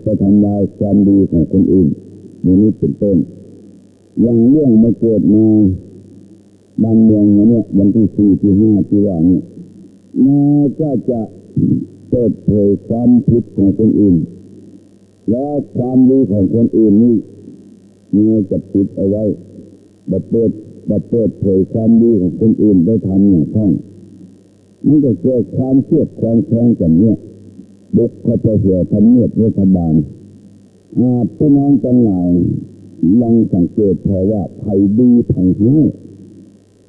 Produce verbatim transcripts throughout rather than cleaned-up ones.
ไปทำลายความดีของคนอื่น อย่างนี้เป็นต้น อย่างเรื่องมาเกิดมาบ้านเมืองเฮาเนี่ย วันตี้สี่ตี้ห้าตี้ว่าเนี่ย แม้จะ จะเปิดเผยความผิดของคนอื่น และความดีของคนอื่นนี่ แม้จะปิดเอาไว้ บ่เปิด บ่เปิดเผยความดีของคนอื่นได้ทำอย่างพ่อง มันก็เกิดความเคียดความแค้นกั๋นเนี่ย บุกเข้าไปเหี่ยวทำเนียบรัฐบาล อ่า ปี้น้องตังหลายลองสังเกตผ่อว่า ใผดีใผฮ้าย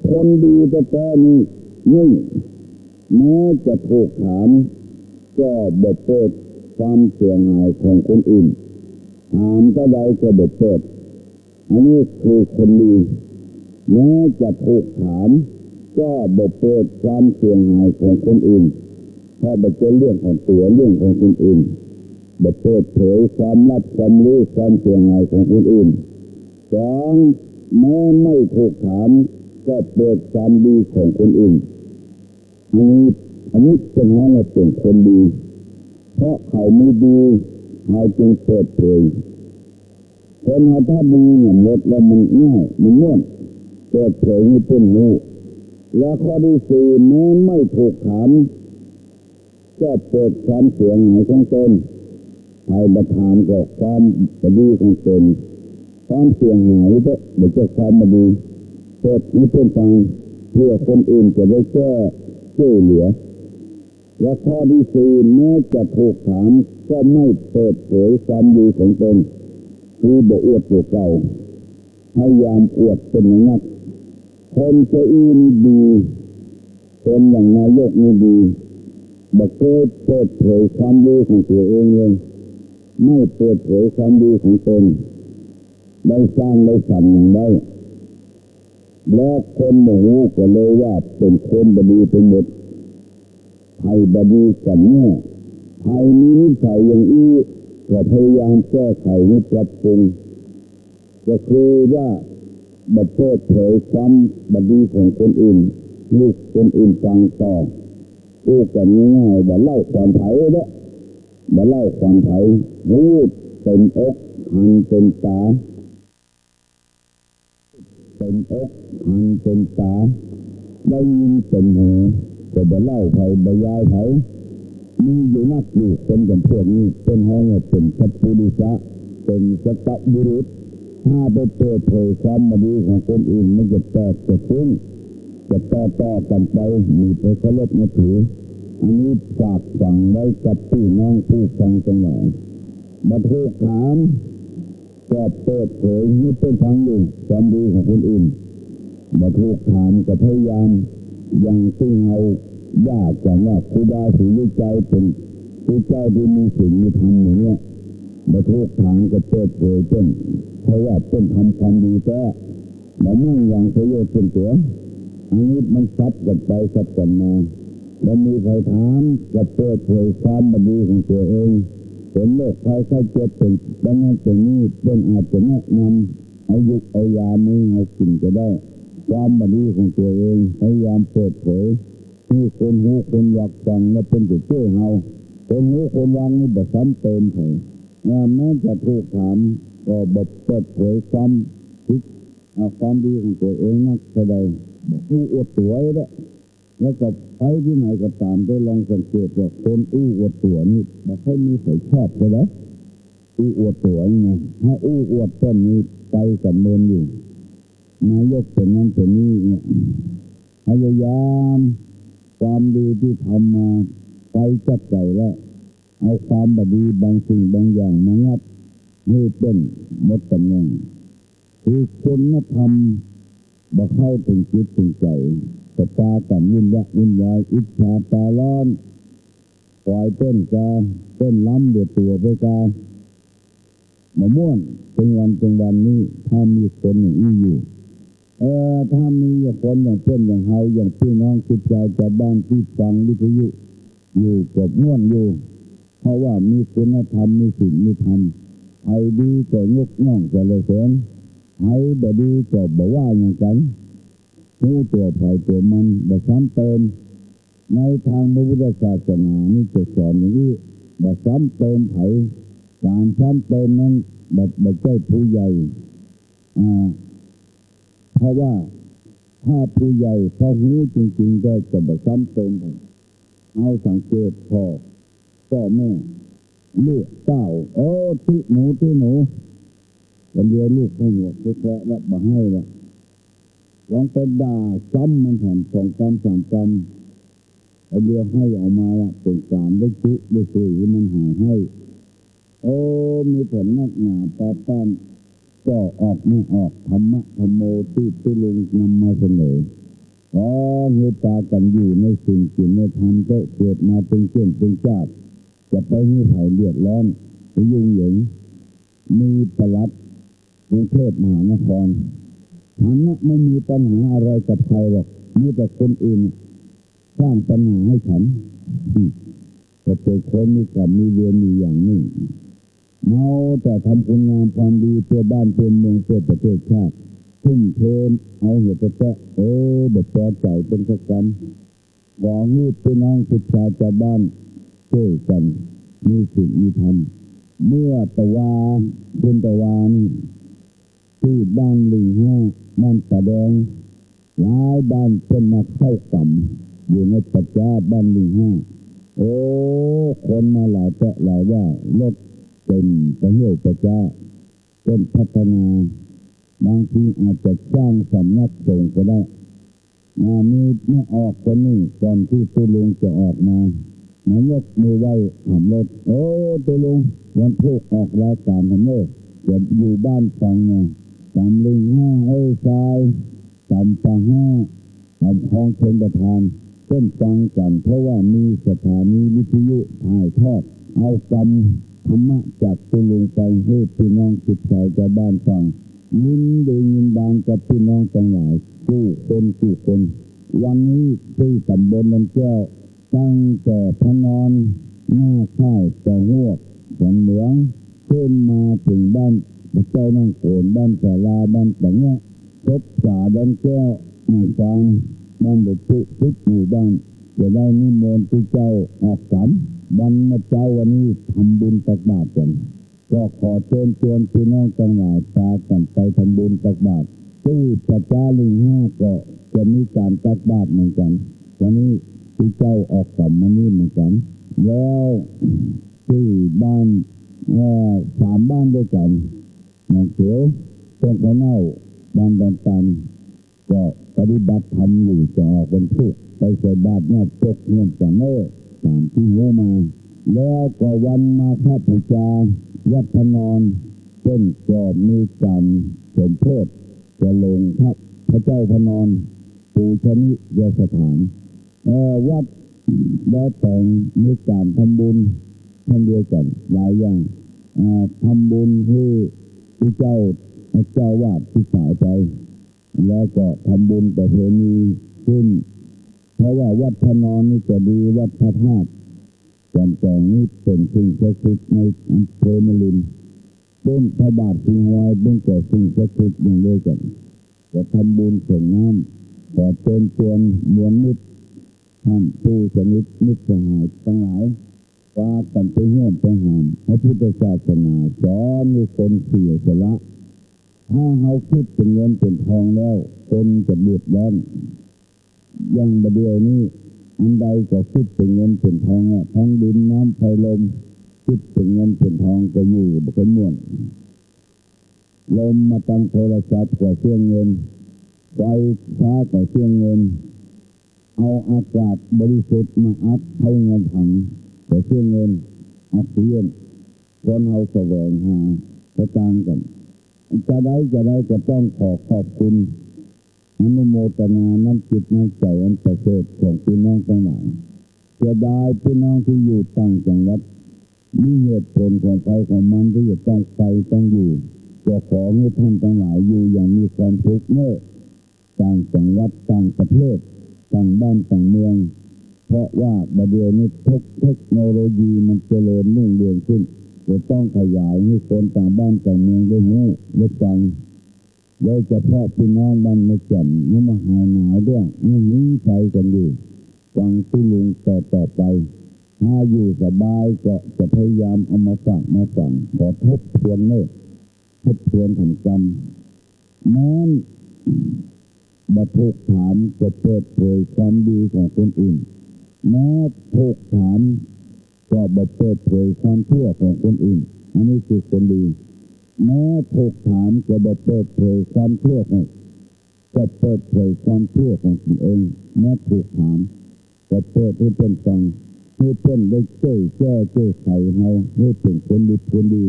คนดีแต๊ๆ นี่ นี่ แม้จะถูกถาม ก็บ่เปิดความเสียหายของคนอื่น ถามเต้าใดก็บ่เปิด อันนี้คือคนดี แม้จะถูกถาม ก็บ่เปิดความเสียหายของคนอื่น เพราะบ่ใจ้เรื่องของตั๋ว เรื่องของคนอื่น บ่เปิดเผยความลับ ความรู้ ความเสียหายของคนอื่น สอง แม้ไม่ถูกถาม ก็เปิดความดีของคนอื่น อันนี้ อันนี้เปิ้นฮ้องว่าเป๋นคนดี เพราะเขามีดี เขาจึงเปิดเผย คนเฮาถ้ามีหยังหมดแล้วมันง่าย มันม่วน เปิดเผยหื้อเปิ้นฮู้ และข้อตี้สี่ แม้ไม่ถูกถาม ก็เปิดความเสียหายของตน ใผบ่ถามก็ความบ่ดีของตน ความเสียหายเต๊อะ บ่ใจ้ความบ่ดี เปิดหื้อเปิ้นฟัง เปื้อคนอื่นจะได้แก้ จ้วยเหลือ และข้อตี้สี่ แม้จะถูกถาม ก็ไม่เปิดเผยความดีของตน คือบ่อวดตั๋วเก่า พยายามอวดเปิ้นนัก คนจาอี้นี่ดี คนอย่างนายกนี่ดี บ่เกยเปิดเผยความดีของตั๋วเองเลย ไม่เปิดเผยความดีของตน ได้สร้างได้สรรค์หยังได้ และคนบ่ฮู้ก็เลยว่าเป๋นคนบ่ดีไปหมด ใผบ่ดีกั๋นแน่ ใผมีนิสัยอย่างอี้ ก็พยายามแก้ไขหื้อปรับปรุง ก็คือว่าบ่เปิดเผยความบ่ดีของคนอื่นหื้อคนอื่นฟังต่อ อู้กั๋นง่ายๆ บ่เล่าขวัญใผเด้อ บ่เล่าขวัญใผ ฮู้เต็มอก หันเต็มต๋า เต็มอก หันเต็มต๋า ได้ยินเต็มหู ก็บ่เล่าใผ บ่ยายใผ มีอยู่นักอยู่ คนจำพวกนี้ เปิ้นฮ้องว่าเป๋นสัปปุริสะ เป๋นสัตบุรุษ ถ้าไปเปิดเผยความบ่ดีของคนอื่น มันจะแตกจะฟุ้ง จะต่อๆ กั๋นไป หมู่ไปเคารพนับถือ อันนี้ฝากฝังไว้กับปี้น้องผู้ฟังตังหลาย บ่ถูกถาม ก็เปิดเผยหื้อเปิ้นฟังอยู่ ความดีของคนอื่น บ่ถูกถามก็พยายาม อย่างตี้เฮาว่ากั๋นว่าครูบาศรีวิชัยเป๋นครูเจ้าตี้มีศีลมีธรรมอย่างเนี้ย บ่ถูกถามก็เปิดเผยเปิ้น เพราะว่าเปิ้นทำความดีแต๊ บ่มุ่งหวังประโยชน์ส่วนตั๋ว อันนี้มันสับกั๋นไปสับกั๋นมา บ่มีใผถามก็เปิดเผยความบ่ดีของตั๋วเอง เป๋นโรคภัยไข้เจ็บ เป๋น เป๋นนั้นเป๋นนี้ เปิ้นอาจจะแนะนำ เอายุกเอายามาหื้อเฮากิ๋นก็ได้ ความบ่ดีของตั๋วเอง พยายามเปิดเผย หื้อคนฮู้คนฮักฟัง แล้วเปิ้นจะจ้วยเฮา คนฮู้คนฮักนี่บ่ซ้ำเติมใผ อ่า แม้จะถูกถาม ก็บ่เปิดเผยความผิด อ่า ความดีของตั๋วเองนักเต้าใด บ่อู้อวดตั๋วเด้อ แล้วก็ไปตี้ไหนก็ต๋าม ได้ลองสังเกตว่าคนอู้อวดตั๋วนี่ บ่ค่อยมีใผชอบเต้าใด อู้อวดตั๋วนี่นะ ถ้าอู้อวดเปิ้นนี่ไปกั๋นเมินอยู่ นายกเป๋นนั้นเป๋นนี้เนี่ย พยายามความดีตี้ทำมาไปจักใจ๋แล้ว เอาความบ่ดีบางสิ่งบางอย่างมางัดหื้อเปิ้นหมดต๋ำแหน่ง คือคุณธรรมบ่เข้าเถิงจิตเถิงใจ๋ ก็ปากั๋นวุ่นวะวุ่นวาย อิจฉาต๋าฮ้อน ปล่อยเปิ้นกา เปิ้นล้ำเหลือตั๋วไปกา บ่ม่วน เถิงวันเถิงวันนี้ ถ้ามีคนอย่างอี้อยู่ เอ่อ ถ้ามีคนอย่างเปิ้นอย่างเฮา อย่างปี้น้องสิทธิ์เก่าจาวบ้านตี้ฟังวิทยุอยู่ก็ม่วนอยู่ เพราะว่ามีคุณธรรม มีศีล มีธรรม ใผดีก็ยกย่องสรรเสริญ ใผบ่ดีก็บ่ว่าหยังกั๋น ฮู้ตั๋วใผตั๋วมัน บ่ซ้ำเติม ในตางพระพุทธศาสนานี่จะสอนอย่างอี้ บ่ซ้ำเติมใผ ก๋านซ้ำเติมนั้นบ่ บ่ใจ้ผู้ใหญ่ อ่า เพราะว่าถ้าผู้ใหญ่เขาฮู้จริงๆ ก็จะบ่ซ้ำเติม เฮาสังเกตผ่อป้อแม่ ลูกเต้า โอ้ ติหนู ติหนู วันเดียวลูกเขาหัวแคระๆ ละ บ่ให้ละ ลองไปด่าซ้ำมันหั้นสองกำสามกำ วันเดียวไห้ออกมาละ เป๋นก๋านได้จุได้เสยหื้อมันหายไห้ โอ้ มีผลนักหนา ปาป้าน ก็ออกไม่ออก ธรรมะธัมโมตี้ตุ๊ลุงนำมาเสนอ ขอหื้อปากั๋นอยู่ในศีลกิ๋นในธรรมเต๊อะ เกิดมาเป๋นเกื้อนเป๋นจ้าด จะไปหื้อใผเดือดร้อน ไปยุ่งเหยิง มีปลัดกรุงเทพมหานคร ฉันน่ะไม่มีปัญหาอะไรกับใครหรอก มีแต่คนอื่นสร้างปัญหาให้ฉัน อืม ก็เป๋นคนมีกรรมมีเวรอยู่อย่างนี้ มัวแต่ทำคุณงามความดีเปื้อบ้านเปื้อเมืองเปื้อประเทศชาติ ทุ่มเทเอาเหตุแต๊ๆ เออ บ่ปอใจ๋เป๋นสักกำ ขอหื้อปี้น้องสิทธิ์ชาวบ้านจ้วยกั๋นมีศีลมีธรรม เมื่อตะวา คืนตะวานี้ ตี้บ้านหลิงห้า บ้านป่าแดง หลายบ้านเปิ้นมาเข้ากรรมอยู่ในป่าจ๊าบ้านหลิงห้า โอ้ คนมาหลายแต๊หลายว่า รถเต็มป่าเฮี้ยวป่าจ๊า เปิ้นพัฒนา บางทีอาจจะสร้างสำนักสงฆ์ก็ได้ อ่า มีแม่ออกคนนึ่ง ก่อนตี้ตุ๊ลุงจะออกมา มายกมือไหว้หามรถ โอ้ ตุ๊ลุง วันพูกออกรายก๋านหามเน่อ จะอยู่บ้านฟังไง ต๋ำหลิงห้า ห้วยทราย ต๋ำป่าห้า ต๋ำคลองชลประทาน เปิ้นฟังกั๋น เพราะว่ามีสถานีวิทยุถ่ายทอด เอากำธรรมะจากตุ๊ลุงไปหื้อปี้น้องสิทธิ์ชาวบ้านฟัง ยินดียินบานกับปี้น้องตังหลายกู้คนกู้คน วันนี้ตี้ต๋ำบลดอนแก้ว ตั้งแต่พระนอน หน้าค่าย ป่าฮวก สันเหมือง ขึ้นมาเถิงบ้านพระเจ้านั่งโกน บ้านศาลา บ้านป่าแงะ ศพสาดอนแก้ว หนองฟาง บ้านบ่าปุ๊ สิบหมู่บ้าน จะได้นิมนต์ตุ๊เจ้าออกกรรม วันเมื่อเจ๊าวันนี้ทำบุญตักบาตรกั๋น ก็ขอเจิญจวนปี้น้องตังหลายปากั๋นไปทำบุญตักบาตร ตี้ป่าจ๊าหลิงห้าก็จะมีก๋านตักบาตรเหมือนกั๋น วันนี้ตุ๊เจ้าออกกรรมมานี่เหมือนกั๋น แล้วตี้บ้าน เอ่อ สามบ้านด้วยกั๋น หนองเขียว ต้นข้าวเน่า บ้านดอนตัน ก็ปฏิบัติธรรมอยู่ จะออกวันพูก ไปใส่บาตรญาติโยมเฮือนกั๋นเน่อ ต๋ามตี้ฮู้มา แล้วก็วันมาฆบูชา วัดพระนอน เปิ้นก็มีก๋านสมโภช จะลงพระ พระเจ้าพระนอน ปูชนียสถาน เอ่อ วัดดอยแป๋งมีก๋านทำบุญเช่นเดียวกั๋น หลายอย่าง เอ่อ ทำบุญหื้อตุ๊เจ้า เจ้าอาวาสตี้ต๋ายไป แล้วก็ทำบุญประเพณีขึ้น เพราะว่าวัดพระนอนนี่จะดี วัดพระธาตุจอมแสงนี่เป๋นสิ่งศักดิ์สิทธิ์ในอำเภอแม่ริม เปิ้นพระบาทศรีฮอยเปิ้นก็สิ่งศักดิ์สิทธิ์อย่างเดียวกั๋น จะทำบุญส่งน้ำ ขอเจิญจวนมวลมิตร ท่านผู้สนิทมิตรสหายตังหลาย ปากั๋นไปฮ่วมไปหาม พระพุทธศาสนาสอนหื้อคนเสียสละ ถ้าเฮาคิดเป๋นเงินเป๋นทองแล้ว คนจะเดือดร้อน อย่างบ่าเดี่ยวนี้ อันใดก็คิดเป๋นเงินเป๋นทองอะ ทั้งดินน้ำไฟลม คิดเป๋นเงินเป๋นทองก็อยู่บ่ค่อยม่วน ลมมาตางโทรศัพท์ก็เสียเงิน ไฟฟ้าก็เสียเงิน เอาอากาศบริสุทธิ์มาอัดเข้าในถังก็เสียเงิน ออกซิเจน คนเฮาแสวงหาสตางค์กั๋น จะใดจะใดก็ต้องขอขอบคุณ อนุโมทนาน้ำจิตน้ำใจ๋อันประเสริฐของปี้น้องตังหลาย เสียดายปี้น้องตี้อยู่ต่างจังหวัด มีเหตุผลของใผของมันตี้จะต้องไปต้องอยู่ ก็ขอหื้อท่านตังหลายอยู่อย่างมีความสุขเน่อ ต่างจังหวัดต่างประเทศ ต่างบ้านต่างเมือง เพราะว่าบ่าเดี่ยวนี้เทค เทคโนโลยีมันเจริญรุ่งเรืองขึ้น จะต้องขยายหื้อคนต่างบ้านต่างเมืองได้ฮู้ได้ฟัง โดยเฉพาะปี้น้องบ้านแม่แจ่ม ยังบ่หายหนาวเตื้อ ยังหิงไฟกั๋นอยู่ ฟังตุ๊ลุงต่อๆ ไป ถ้าอยู่สบายก็จะพยายามเอามาฝากมาฝัง ขอทบทวนเน่อ ทบทวนหันกำ แม้นบ่ถูกถามก็เปิดเผยความดีของคนอื่น แม้ถูกถามก็บ่เปิดเผยความชั่วของคนอื่น อันนี้คือคนดี แม้ถูกถามก็บ่เปิดเผยความชั่วของ ก็เปิดเผยความชั่วของตนเอง แม้ถูกถาม ก็เปิดหื้อเปิ้นฟัง หื้อเปิ้นได้จ้วยแก้จ้วยไขเฮา หื้อเปิ้นคนดีคนดี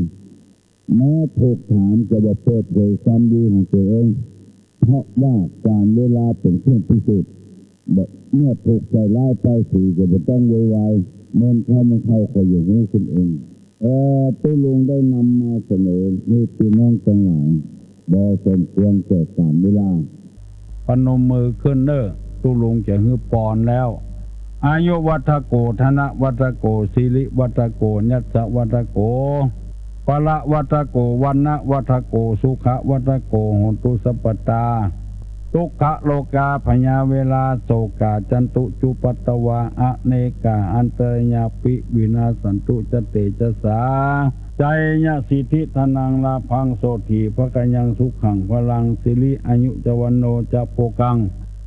แม้ถูกถามก็บ่เปิดเผยความดีของตนเอง เพราะว่ากาลเวลาเป๋นเครื่องพิสูจน์ บ่ เมื่อถูกใส่ร้ายป้ายสีก็บ่ต้องโวยวาย เมินเข้าเมินเข้าก็อย่าหื้อขึ้นเอง เอ่อ ตุ๊ลุงได้นำมาเสนอหื้อปี้น้องตังหลาย บ่สมควรแก่กาลเวลา ปนมมือขึ้นเน่อ ตุ๊ลุงจะหื้อปอนแล้ว อายุวัฑโฆ ธนวัฑโฆ สิริวัฑโฆ ยัสสะวัฑโฆ พละวัฑโฆ วรรณวัฑโฆ สุขวัฑโฆ โหนตุสัพพะตา ทุกขโรกา พยาเวรา โศกา จันตุ จุปัตตวา อเนกา อันตรายาปิ วินาสสันตุ จะเตจะสา ชัยยะสิทธิ ธนัง ลาภัง โสตถี ภะคะยัง สุขัง พลัง สิริ อายุ จะ วัณโณ จะ โภคัง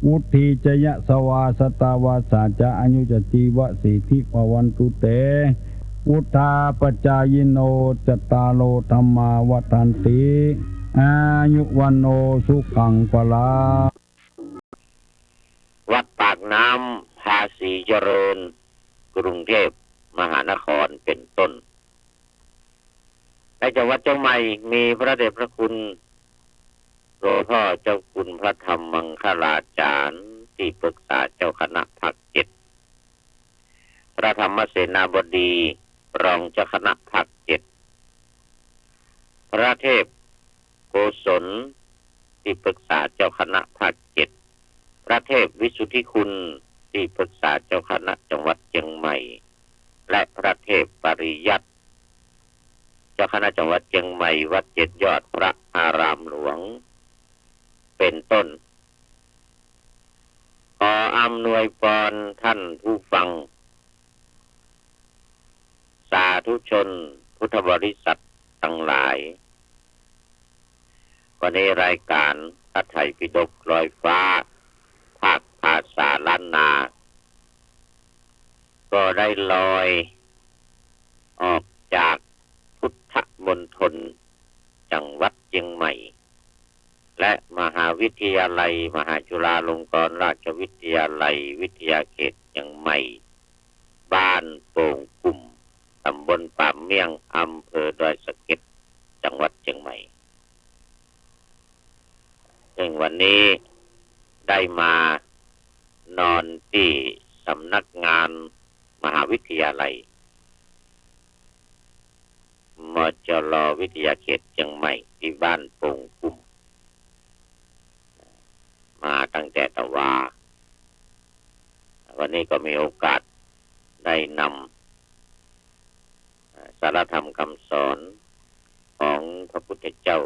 วุฑฒี จะ ยะสวา สะตาวาสา จะ อายุ จะ จีวะ สิทธิ ภะวันตุ เต วุฑฒาปะจายิโน จัตตาโร ธัมมา วัฑฒันติ อายุ วัณโณ สุขัง พลัง วัดปากน้ำ ภาษีเจริญ กรุงเทพมหานคร เป๋นต้น ในจังหวัดเจียงใหม่ มีพระเดชพระคุณ หลวงพ่อเจ้าคุณพระธรรมมังคลาจารย์ ตี้ปรึกษาเจ้าคณะภาคเจ็ด พระธรรมเสนาบดี รองเจ้าคณะภาคเจ็ด พระเทพโกศล ตี้ปรึกษาเจ้าคณะภาคเจ็ด พระเทพวิสุทธิคุณ ตี้ปรึกษาเจ้าคณะจังหวัดเจียงใหม่ และพระเทพปริยัติ เจ้าคณะจังหวัดเจียงใหม่ วัดเจ็ดยอด พระอารามหลวง เป๋นต้น ขออำนวยปอนท่านผู้ฟัง สาธุชนพุทธบริษัทตังหลาย วันนี้รายการพระไตรปิฎกลอยฟ้า ภาคภาษาล้านนา ก็ได้ลอยออกจากพุทธมณฑลจังหวัดเจียงใหม่ และมหาวิทยาลัยมหาจุฬาลงกรณราชวิทยาลัยวิทยาเขตเจียงใหม่ บ้านโป่งกุ่ม ตำบลป่าเมี่ยง อำเภอดอยสะเก็ด จังหวัดเจียงใหม่ ซึ่งวันนี้ได้มานอนตี้สำนักงานมหาวิทยาลัย มจล วิทยาเขตเจียงใหม่ ตี้บ้านโป่งกุ่ม มาตั้งแต่ตะวา วันนี้ก็มีโอกาสได้นำ เอ่อ สารธรรมคำสอนของพระพุทธเจ้า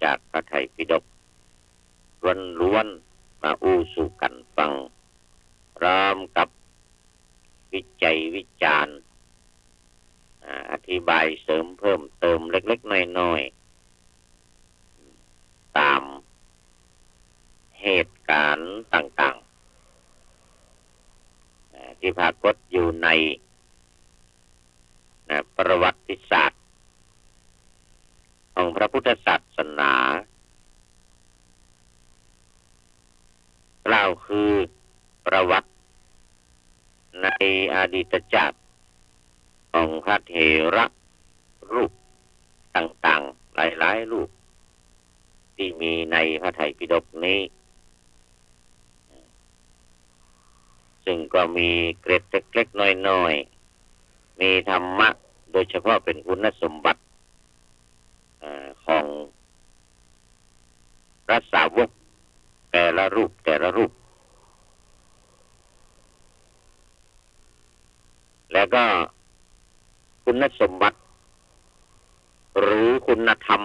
จากพระไตรปิฎกล้วนๆ มาอู้สู่กั๋นฟัง พร้อมกับวิจัยวิจารณ์ อ่า อธิบายเสริมเพิ่มเติมเล็กๆ น้อยๆ ต๋ามเหตุก๋ารณ์ต่างๆ อ่า ตี้ปรากฏอยู่ใน นะ ประวัติศาสตร์ของพระพุทธศาสนา กล่าวคือประวัติในอดีตชาติของพระเถระรูปต่างๆ หลายๆ รูป ตี้มีในพระไตรปิฎกนี้ ซึ่งก็มีเกร็ดเล็กๆ น้อยๆ มีธรรมะ โดยเฉพาะเป๋นคุณสมบัติ เอ่อ ของพระสาวกแต่ละรูปแต่ละรูป แล้วก็คุณสมบัติ หรือคุณธรรม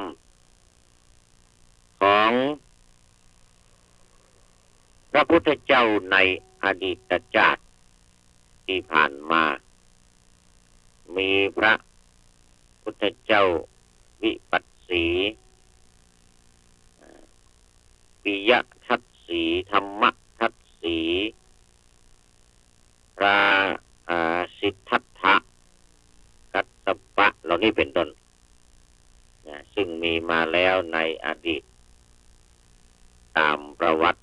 ของพระพุทธเจ้าในอดีตชาติตี้ผ่านมา มีพระพุทธเจ้าวิปัสสี อ่า ปิยทัสสี ธรรมทัสสี พระ อ่า สิทธัตถะ กัสสปะ เหล่านี้เป็นต้น นะ ซึ่งมีมาแล้วในอดีต ตามประวัติ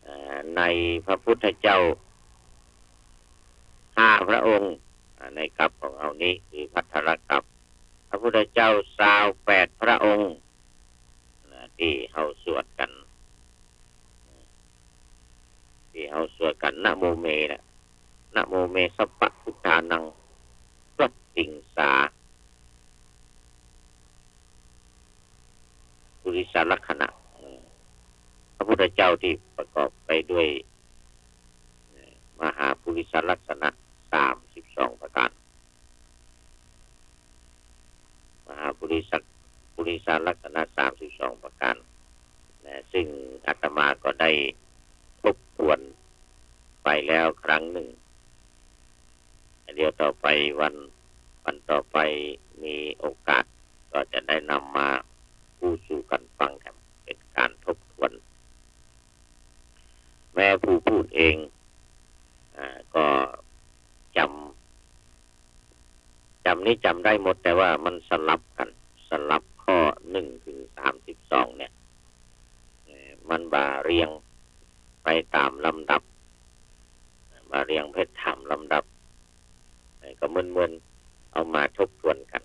เอ่อ ในพระพุทธเจ้าห้าพระองค์ อ่า ในกัปของเฮานี้คือภัททรกัป พระพุทธเจ้าซาวแปดพระองค์ นะ ตี้เฮาสวดกั๋น ตี้เฮาสวดกั๋น นะโมเม นะ นะโมเม สัพพะพุทธานัง ปะติงสา ปุริสลักษณะ เอ่อ พระพุทธเจ้าที่ประกอบไปด้วย เอ่อ มหาปุริสลักษณะสามสิบสองประการ มหาปุริส ปุริสลักษณะสามสิบสองประการ นะ ซึ่งอาตมาก็ได้ทบทวนไปแล้วครั้งหนึ่ง เดี๋ยวต่อไปวัน วันต่อไปมีโอกาสก็จะได้นำมาอู้สู่กั๋นฟังแถมเป็นการทบทวน แม้ผู้พูดเอง อ่า ก็จ๋ำ จ๋ำนี้จ๋ำได้หมด แต่ว่ามันสลับกั๋น สลับข้อหนึ่งถึงสามสิบสองเนี่ย เอ่อ มันบ่เรียงไปต๋ามลำดับ บ่เรียงไปต๋ามลำดับ เอ่อ ก็เมินๆ เอามาทบทวนกั๋น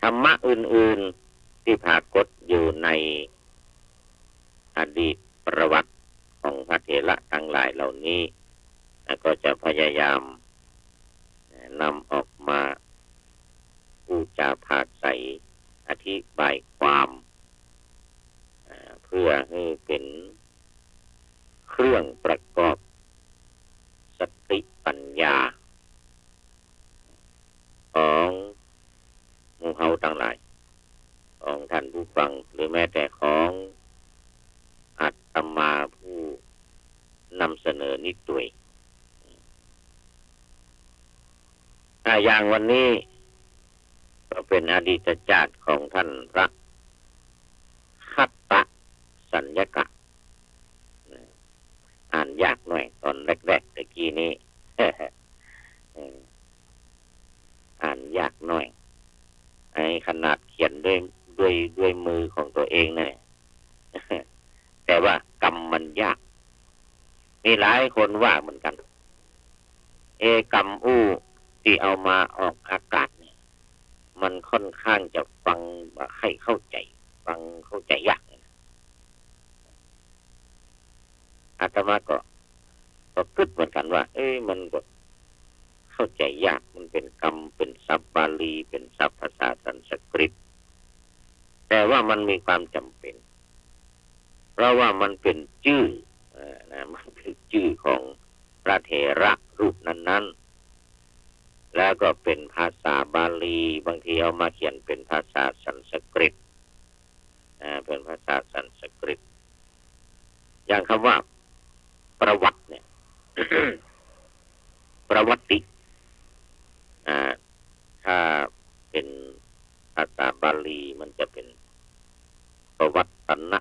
ธรรมะอื่นๆ ตี้ปรากฏอยู่ในอดีตประวัติของพระเถระตังหลายเหล่านี้ แล้วก็จะพยายามนำออกมาอู้จ๋าผาดใส อธิบายความ อ่า เพื่อหื้อเป๋นเครื่องประกอบสติปัญญา ของหมู่เฮาตังหลาย ของต้านผู้ฟัง หรือแม้แต่ของอาตมาผู้นำเสนอนี้ตวย อ่า อย่างวันนี้ก็เป๋นอดีตชาติของต้านพระคัตตสัญญกะ อ่านยากหน่อย ต๋อนแรกๆ ตะกี้นี้ เออ อ่านยากหน่อย ไอ้ขนาดเขียนด้วย ด้วย ด้วยมือของตั๋วเองเนี่ย แต่ว่ากำมันยาก มีหลายคนว่าเหมือนกั๋น เอ กำอู้ตี้เอามาออกอากาศเนี่ย มันค่อนข้างจะฟังบ่ใค่เข้าใจ๋ ฟังเข้าใจ๋ยาก อาตมาก็ ก็กึ๊ดเหมือนกั๋นว่า เอ๊ะ มันก็เข้าใจ๋ยาก มันเป๋นกำ เป๋นศัพท์บาลี เป๋นศัพท์ภาษาสันสกฤต แต่ว่ามันมีความจ๋ำเป๋น เพราะว่ามันเป๋นจื้อ เอ่อ นะ มันเป๋นจื้อของพระเถระรูปนั้นๆ แล้วก็เป๋นภาษาบาลี บางทีเอามาเขียนเป๋นภาษาสันสกฤต อ่า เป๋นภาษาสันสกฤต อย่างกำว่าประวัติเนี่ย ประวัตติ อ่า ถ้าเป๋นภาษาบาลีมันจะเป๋นประวัตตนะ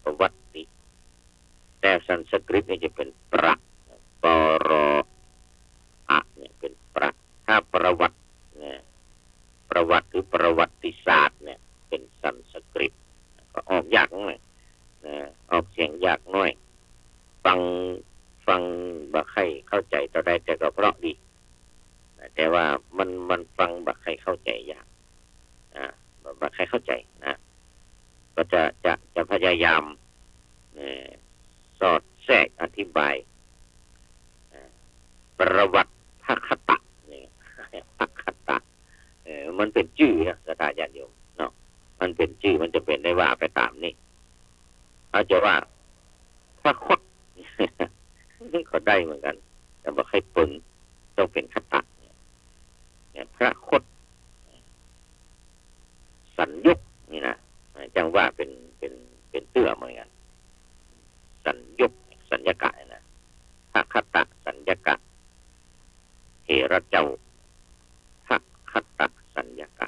ประวัตติ แต่สันสกฤตนี่จะเป๋นประ ปร อะ เนี่ยเป๋นประ ถ้าประวัติเนี่ย ประวัติหรือประวัติศาสตร์เนี่ยเป๋นสันสกฤต ก็ออกยากหน่อย นะ ออกเสียงยากหน่อย ฟัง ฟังบ่ใค่เข้าใจ๋เต้าใด แต่ก็เพราะดี นะ แต่ว่ามัน มันฟังบ่ใค่เข้าใจ๋ยาก อ่า บ่ บ่ใค่เข้าใจ๋นะ ก็จะ จะ จะพยายาม เอ่อ สอดแทรกอธิบาย เอ่อ ประวัติพระคัตตะเนี่ย พระคัตตะ เอ่อ มันเป๋นจื้อนะ ศรัทธาญาติโยมเนาะ มันเป๋นจื้อ มันจะเป๋นได้ว่าไปต๋ามนี้ เขาจะว่าพระคต ก็ได้เหมือนกั๋น แต่บ่ใค่เปิง ต้องเป๋นคัตตะ เนี่ย พระคต สัญญกนี่นะ จังว่าเป๋น เป๋น เป๋นเตื้อเหมือนกั๋น สัญญก สัญญกะนี่นะ พระคัตตสัญญกะ คตสัญญกะ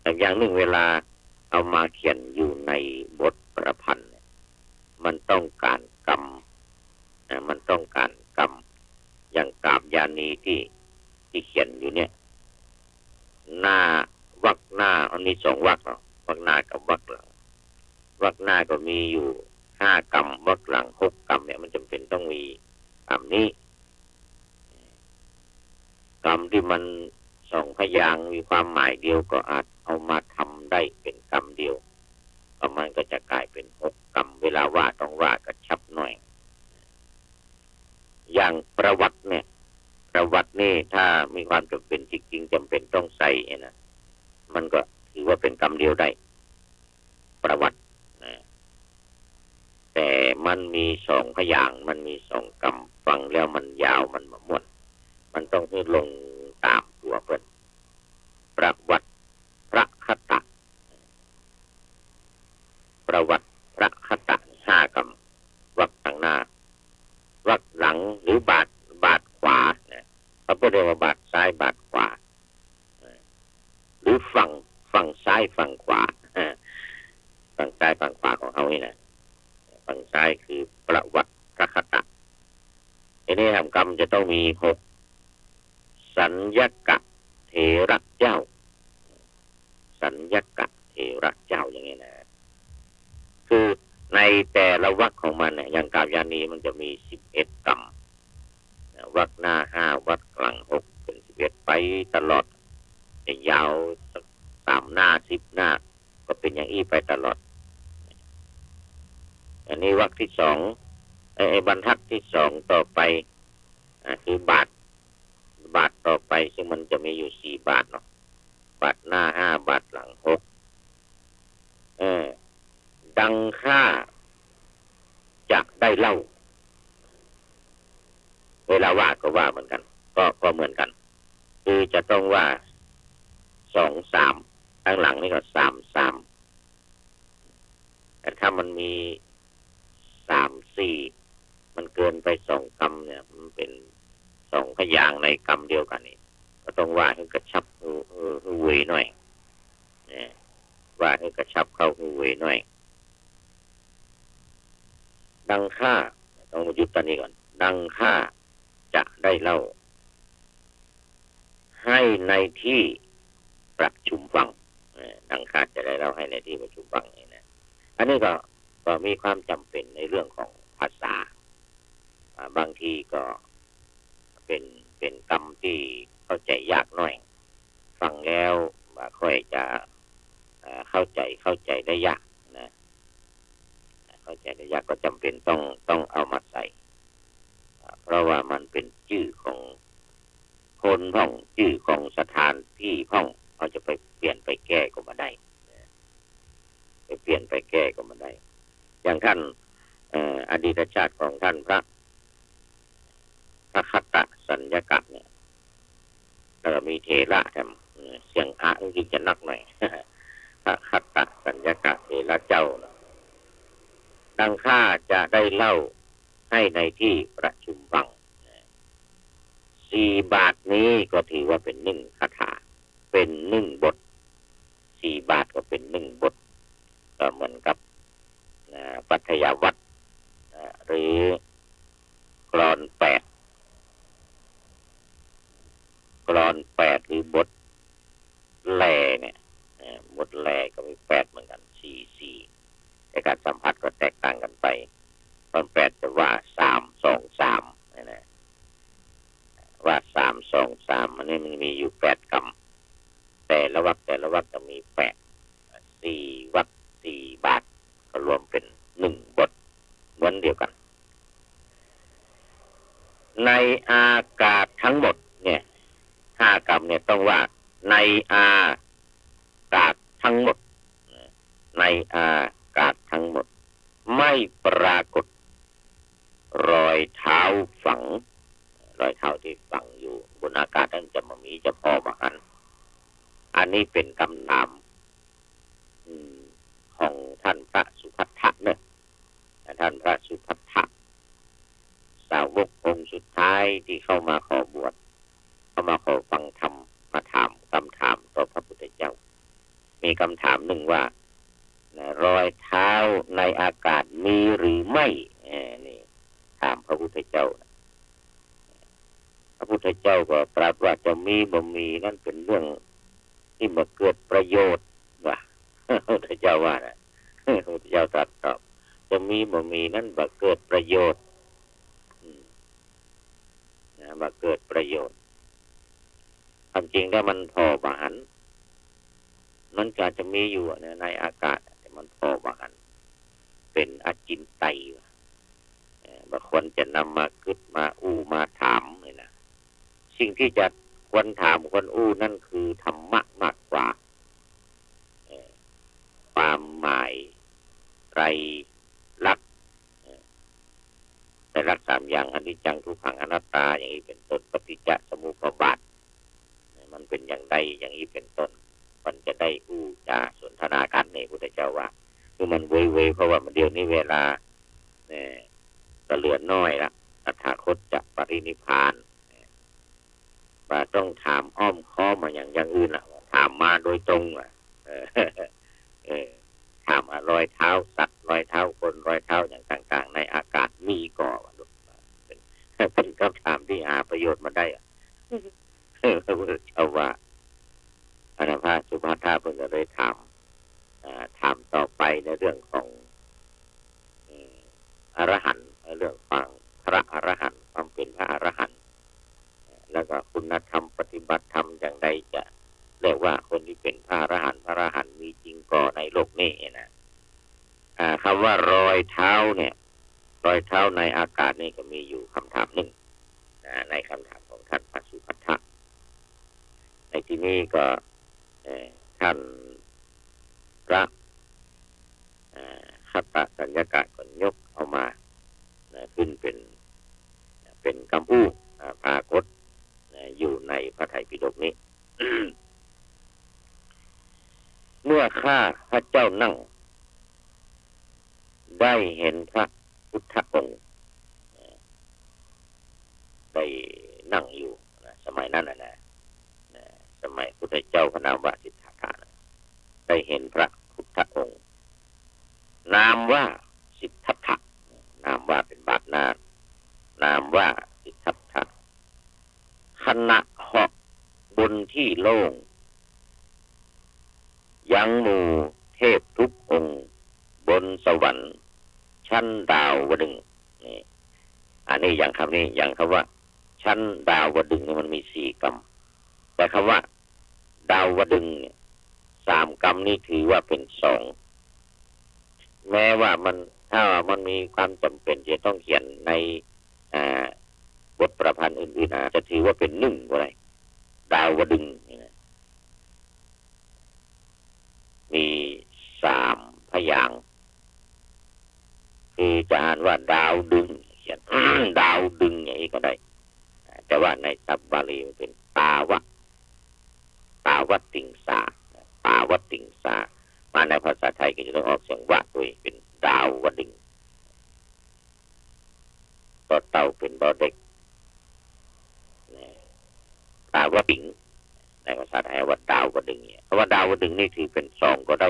แต่อย่างนึ่งเวลาเอามาเขียนอยู่ในบทประพันธ์เนี่ย มันต้องก๋านกำ นะ มันต้องก๋านกำ อย่างกาบยานีตี้ ตี้เขียนอยู่เนี่ย หน้า วรรคหน้า มันมีสองวรรคเนาะ วรรคหน้ากับวรรคหลัง วรรคหน้าก็มีอยู่ห้ากำ วรรคหลังหกกำเนี่ย มันจ๋ำเป๋นต้องมีกำนี้ กำตี้มันสองพยางค์มีความหมายเดียวก็อาจเอามาทำได้เป๋นกำเดียว ก็มันก็จะก๋ายเป๋นหกกำ เวลาว่าต้องว่ากระชับหน่อย อย่างประวัติเนี่ย ประวัตินี่ถ้ามีความจ๋ำเป๋นจริงๆ จ๋ำเป๋นต้องใส่เนี่ยนะ มันก็ถือว่าเป๋นกำเดียวได้ ประวัตินะ แต่มันมีสองพยางค์ มันมีสองกำ ฟังแล้วมันยาว มันบ่ม่วน มันต้องหื้อลงต๋ามตั๋วเปิ้น ประวัติพระคตะ ประวัติพระคตะห้ากำ วรรคตังหน้า วรรคหลัง หรือบาท บาทขวานะ เขาก็เรียกว่าบาทซ้ายบาทขวา หรือฝั่ง ฝั่งซ้ายฝั่งขวา ฝั่งซ้ายฝั่งขวาของเฮานี่นะ ฝั่งซ้ายคือประวัติพระคตะ ทีนี้ห้ากำจะต้องมีหก สัญญกะเถระเจ้า สัญญกะเถระเจ้าอย่างนี้นะ คือในแต่ละวรรคของมันเนี่ย อย่างกาบยานีมันจะมีสิบเอ็ดกำ นะ วรรคหน้าห้า วรรคหลังหก เป๋นสิบเอ็ด ไปตลอด จะยาวสักสามหน้า สิบหน้า ก็เป๋นอย่างอี้ไปตลอด อันนี้วรรคที่สอง ไอ้ ไอ้บรรทัดที่สองต่อไป อ่า คือบาท บาทต่อไป ซึ่งมันจะมีอยู่สี่บาทเนาะ บาทหน้าห้า บาทหลังหก เออ ดังข้าจะได้เล่า เวลาว่าก็ว่าเหมือนกั๋น ก็ ก็เหมือนกั๋น คือจะต้องว่าสองสาม ข้างหลังนี่ก็สามสาม แต่ถ้ามันมีสามสี่ มันเกินไปสองกำเนี่ย มันเป๋นสองพยางค์ในกำเดียวกั๋นนี่ ก็ต้องว่าหื้อกระชับ หื้อ หื้อ หื้อเวยหน่อย เนี่ย ว่าหื้อกระชับเข้าหื้อเวยหน่อย ดังข้า ต้องมาหยุดต๋อนนี้ก่อน ดังข้าจะได้เล่า หื้อในตี้ประชุมฟัง เออ ดังข้าจะได้เล่าหื้อในตี้ประชุมฟังนี่นะ อันนี้ก็ ก็มีความจ๋ำเป๋นในเรื่องของภาษา อ่า บางทีก็เป๋น เป๋นกำตี้เข้าใจ๋ยากหน่อย ฟังแล้วบ่าค่อยจะ เอ่อ เข้าใจ๋ เข้าใจ๋ได้ยากนะ เข้าใจ๋ได้ยากก็จ๋ำเป๋นต้อง ต้องเอามาใส่ อ่า เพราะว่ามันเป๋นจื้อของคนพ่อง จื้อของสถานตี้พ่อง เฮาจะไปเปลี่ยนไปแก้ก็บ่ได้ ไปเปลี่ยนไปแก้ก็บ่ได้ อย่างต้าน เอ่อ อดีตชาติของต้านพระ พระคตสัญญกะเนี่ย แล้วก็มีเถระแถม เอ่อ เสียงอะนี่จะนักหน่อย พระคตสัญญกะเถระเจ้านะ ดังข้าจะได้เล่าหื้อในตี้ประชุมฟัง สี่บาทนี้ก็ถือว่าเป๋นนึ่งคาถา เป๋นนึ่งบท สี่บาทก็เป๋นนึ่งบท ก็เหมือนกับ อ่า ปัทยาวัตร อ่า หรือกลอนแปด กลอนแปดหรือบทแลเนี่ย เอ่อ บทแลก็มีแปดเหมือนกั๋น สี่สี่ แต่ก๋านสัมผัสก็แตกต่างกั๋นไป กลอนแปดจะว่าสามสองสาม เนี่ยนะ ว่าสามสองสาม อันนี้มันมีอยู่แปดกำ แต่ละวรรคแต่ละวรรคจะมีแปด สี่วรรคสี่บาท ก็รวมเป๋นนึ่งบทเหมือนเดียวกั๋น ในอากาศทั้งหมดเนี่ย ห้ากำเนี่ยต้องว่า ในอากาศทั้งหมด ในอากาศทั้งหมด ไม่ปรากฏรอยเท้าฝัง รอยเท้าตี้ฝังอยู่บนอากาศนั้นจะบ่มี จะผ่อบ่หัน อันนี้เป๋นกำถาม อืม ของต้านพระสุภัททะเนาะ ต้านพระสุภัททะ สาวกองค์สุดท้ายตี้เข้ามาขอบวช เข้ามาขอฟังธรรม มาถามกำถาม มีกำถามนึ่งว่า นะ รอยเท้าในอากาศมีหรือไม่ เออ นี่ ถามพระพุทธเจ้านะ พระพุทธเจ้าก็ตรัสว่าจะมีบ่มีนั้นเป๋นเรื่องตี้บ่เกิดประโยชน์ ว่า พระพุทธเจ้าว่านะ พระพุทธเจ้าตรัสตอบ จะมีบ่มีนั้นบ่เกิดประโยชน์ อืม นะ บ่เกิดประโยชน์ ความจริงถ้ามันผ่อบ่หัน มันก็อาจจะมีอยู่นะ ในอากาศ แต่มันผ่อบ่หัน เป๋นอจินไตย เออ บ่ควรจะนำมากึ๊ดมาอู้มาถามนี่นะ สิ่งที่จะควรถามควรอู้นั้นคือธรรมะมากกว่า เออ ความหมายไตรลักษณ์ เออ ไตรลักษณ์สามอย่าง อนิจจัง ทุกขัง อนัตตา อย่างนี้เป๋นต้น ปฏิจจสมุปบาท มันเป๋นอย่างใด อย่างนี้เป๋นต้น มันจะได้อู้จ๋าสนทนากั๋นนี่ พุทธเจ้าว่า คือมันเวยๆ เพราะว่ามันเดี๋ยวนี้เวลา เอ่อ ก็เหลือน้อยละ ตถาคตจะปรินิพพาน บ่ต้องถามอ้อมค้อมมาอย่าง อย่างอื่นละ ถามมาโดยตรงอะ เออ เออ ถามอะ รอยเท้าสัตว์ รอยเท้าคน รอยเท้าอย่างต่างๆ ในอากาศมีก่อ เป๋น เป๋นกำถามตี้หาประโยชน์บ่ได้อะ พระพุทธเจ้าว่า อาตมาพระสุภัททะเปิ้นก็เลยถาม อ่า ถามต่อไปในเรื่องของ อืม อรหันต์ เรื่องความพระอรหันต์ ความเป๋นพระอรหันต์ แล้วก็คุณธรรมปฏิบัติธรรมอย่างใดจะเรียกว่าคนตี้เป๋นพระอรหันต์ พระอรหันต์มีจริงก่อในโลกนี้นะ อ่า คำว่ารอยเท้าเนี่ย รอยเท้าในอากาศนี่ก็มีอยู่คำถามนึ่ง นะ ในคำถามของท่านพระสุภัททะ ในที่นี้ก็ เอ่อ ท่านพระ เอ่อ คัตตสัญญกะก็ยกเอามา นะ ขึ้นเป๋น เป๋นกำอู้ อ่า ปรากฏ นะ อยู่ในพระไตรปิฎกนี้ เมื่อข้าพระเจ้านั่ง ได้เห็นพระพุทธองค์ เอ่อ ได้นั่งอยู่นะ สมัยนั้นน่ะนะ นะ สมัยพุทธเจ้าพระนามว่าสิทธัตถะนะ ได้เห็นพระพุทธองค์ นามว่าสิทธัตถะ นามว่าเป๋นบาทหน้า นามว่าสิทธัตถะ ขณะเหาะบนที่โล่ง ยังหมู่เทพทุกองค์ บนสวรรค์ชั้นดาวดึงส์ นี่ อันนี้อย่างคำนี้ อย่างคำว่าชั้นดาวดึงส์นี่มันมีสี่กำ แต่คำว่าดาวดึงส์เนี่ย สามกำนี้ถือว่าเป๋นสอง แม้ว่ามัน ถ้ามันมีความจ๋ำเป๋นจะต้องเขียนใน อ่า บทประพันธ์อื่นๆ อาจจะถือว่าเป๋นนึ่งก็ได้ ดาวดึงส์นี่นะ มีสามพยางค์ คือจะอ่านว่าดาวดึง เขียน ดาวดึงอย่างนี้ก็ได้ แต่ว่าในศัพท์บาลีมันเป๋นตาวะ ตาวติงสา ตาวติงสา มาในภาษาไทยก็จะต้องออกเสียงวะด้วย เป๋นดาวดึงส์ ตอเต่าเป๋นดอเด็ก นะ ตาวติง ในภาษาไทยว่าดาวดึงส์เนี่ย คำว่าดาวดึงส์นี่ถือเป๋นสองก็ได้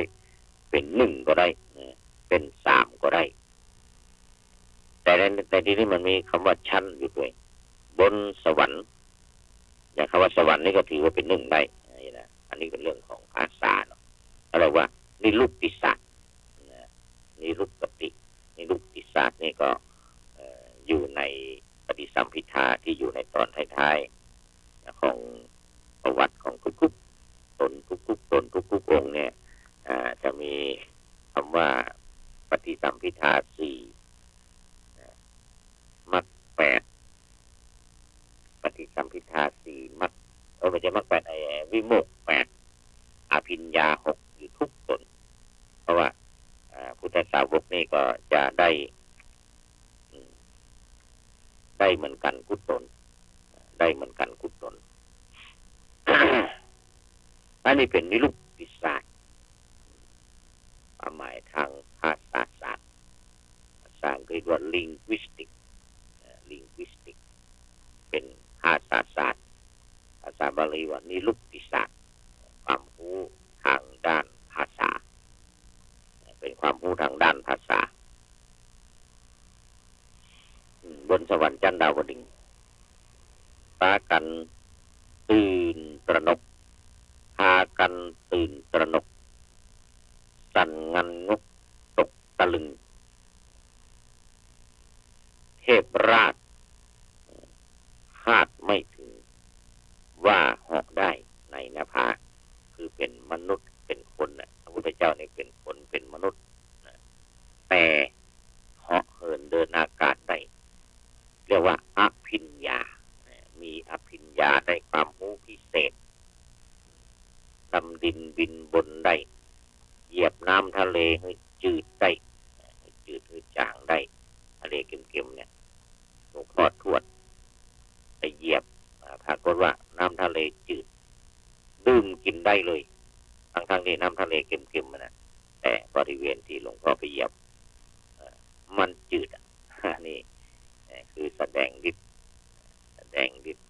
เป๋นนึ่งก็ได้ นะ เป๋นสามก็ได้ แต่ใน แต่ที่นี่มันมีคำว่าชั้นอยู่ด้วย บนสวรรค์ อย่างคำว่าสวรรค์นี่ก็ถือว่าเป๋นนึ่งได้ นี่นะ อันนี้เป๋นเรื่องของภาษาเนาะ เขาเรียกว่านิรุกติศาสตร์ นะ นิรุกติ นิรุกติศาสตร์นี่ก็ เอ่อ อยู่ในปฏิสัมภิทาที่อยู่ในตอนท้ายๆ ของประวัติของทุกๆ ตน ทุกๆ ตน ทุกๆ องค์เนี่ย อ่า จะมีคำว่าปฏิสัมภิทาสี่ นะ มรรคแปด ปฏิสัมภิทาสี่ มรรค เออ ไม่ใช่มรรคแปด ไอ้วิโมกข์แปด อภิญญาหก อยู่ทุกตน เพราะว่า อ่า พุทธสาวกนี่ก็จะได้ อืม ได้เหมือนกั๋นกู้ตน ได้เหมือนกั๋นกู้ตน อันนี้เป๋นนิรุกติศาสตร์ ความหมายทางภาษาศาสตร์ ภาษาอังกฤษว่า linguistic เอ่อ linguistic เป๋นภาษาศาสตร์ ภาษาบาลีว่านิรุกติศาสตร์ ความฮู้ทางด้านภ จันดาวดึงส์ ปากั๋นตื่นตระหนก ปากั๋นตื่นตระหนก สั่นงันงกตกตะลึง เทพราชคาดไม่ถึง ว่าเหาะได้ในนภา คือเป๋นมนุษย์เป๋นคนน่ะ พระพุทธเจ้านี่เป๋นคนเป๋นมนุษย์น่ะ แต่เหาะเหินเดินอากาศได้ เรียกว่าอภิญญา มีอภิญญาได้ความฮู้พิเศษ ดำดินบินบนได้ เหยียบน้ำทะเลหื้อจืดได้ หื้อจืดหื้อจ๋างได้ ทะเลเก็มๆ เนี่ย หลวงพ่อทวดไปเหยียบ อ่า ปรากฏว่าน้ำทะเลจืด ดื่มกิ๋นได้เลย ทั้งๆ ตี้น้ำทะเลเก็มๆ นั่นน่ะ แต่บริเวณตี้หลวงพ่อไปเหยียบ เอ่อ มันจืดอะ นี่ เอ่อ คือแสดงฤทธิ์ แสดงฤทธิ์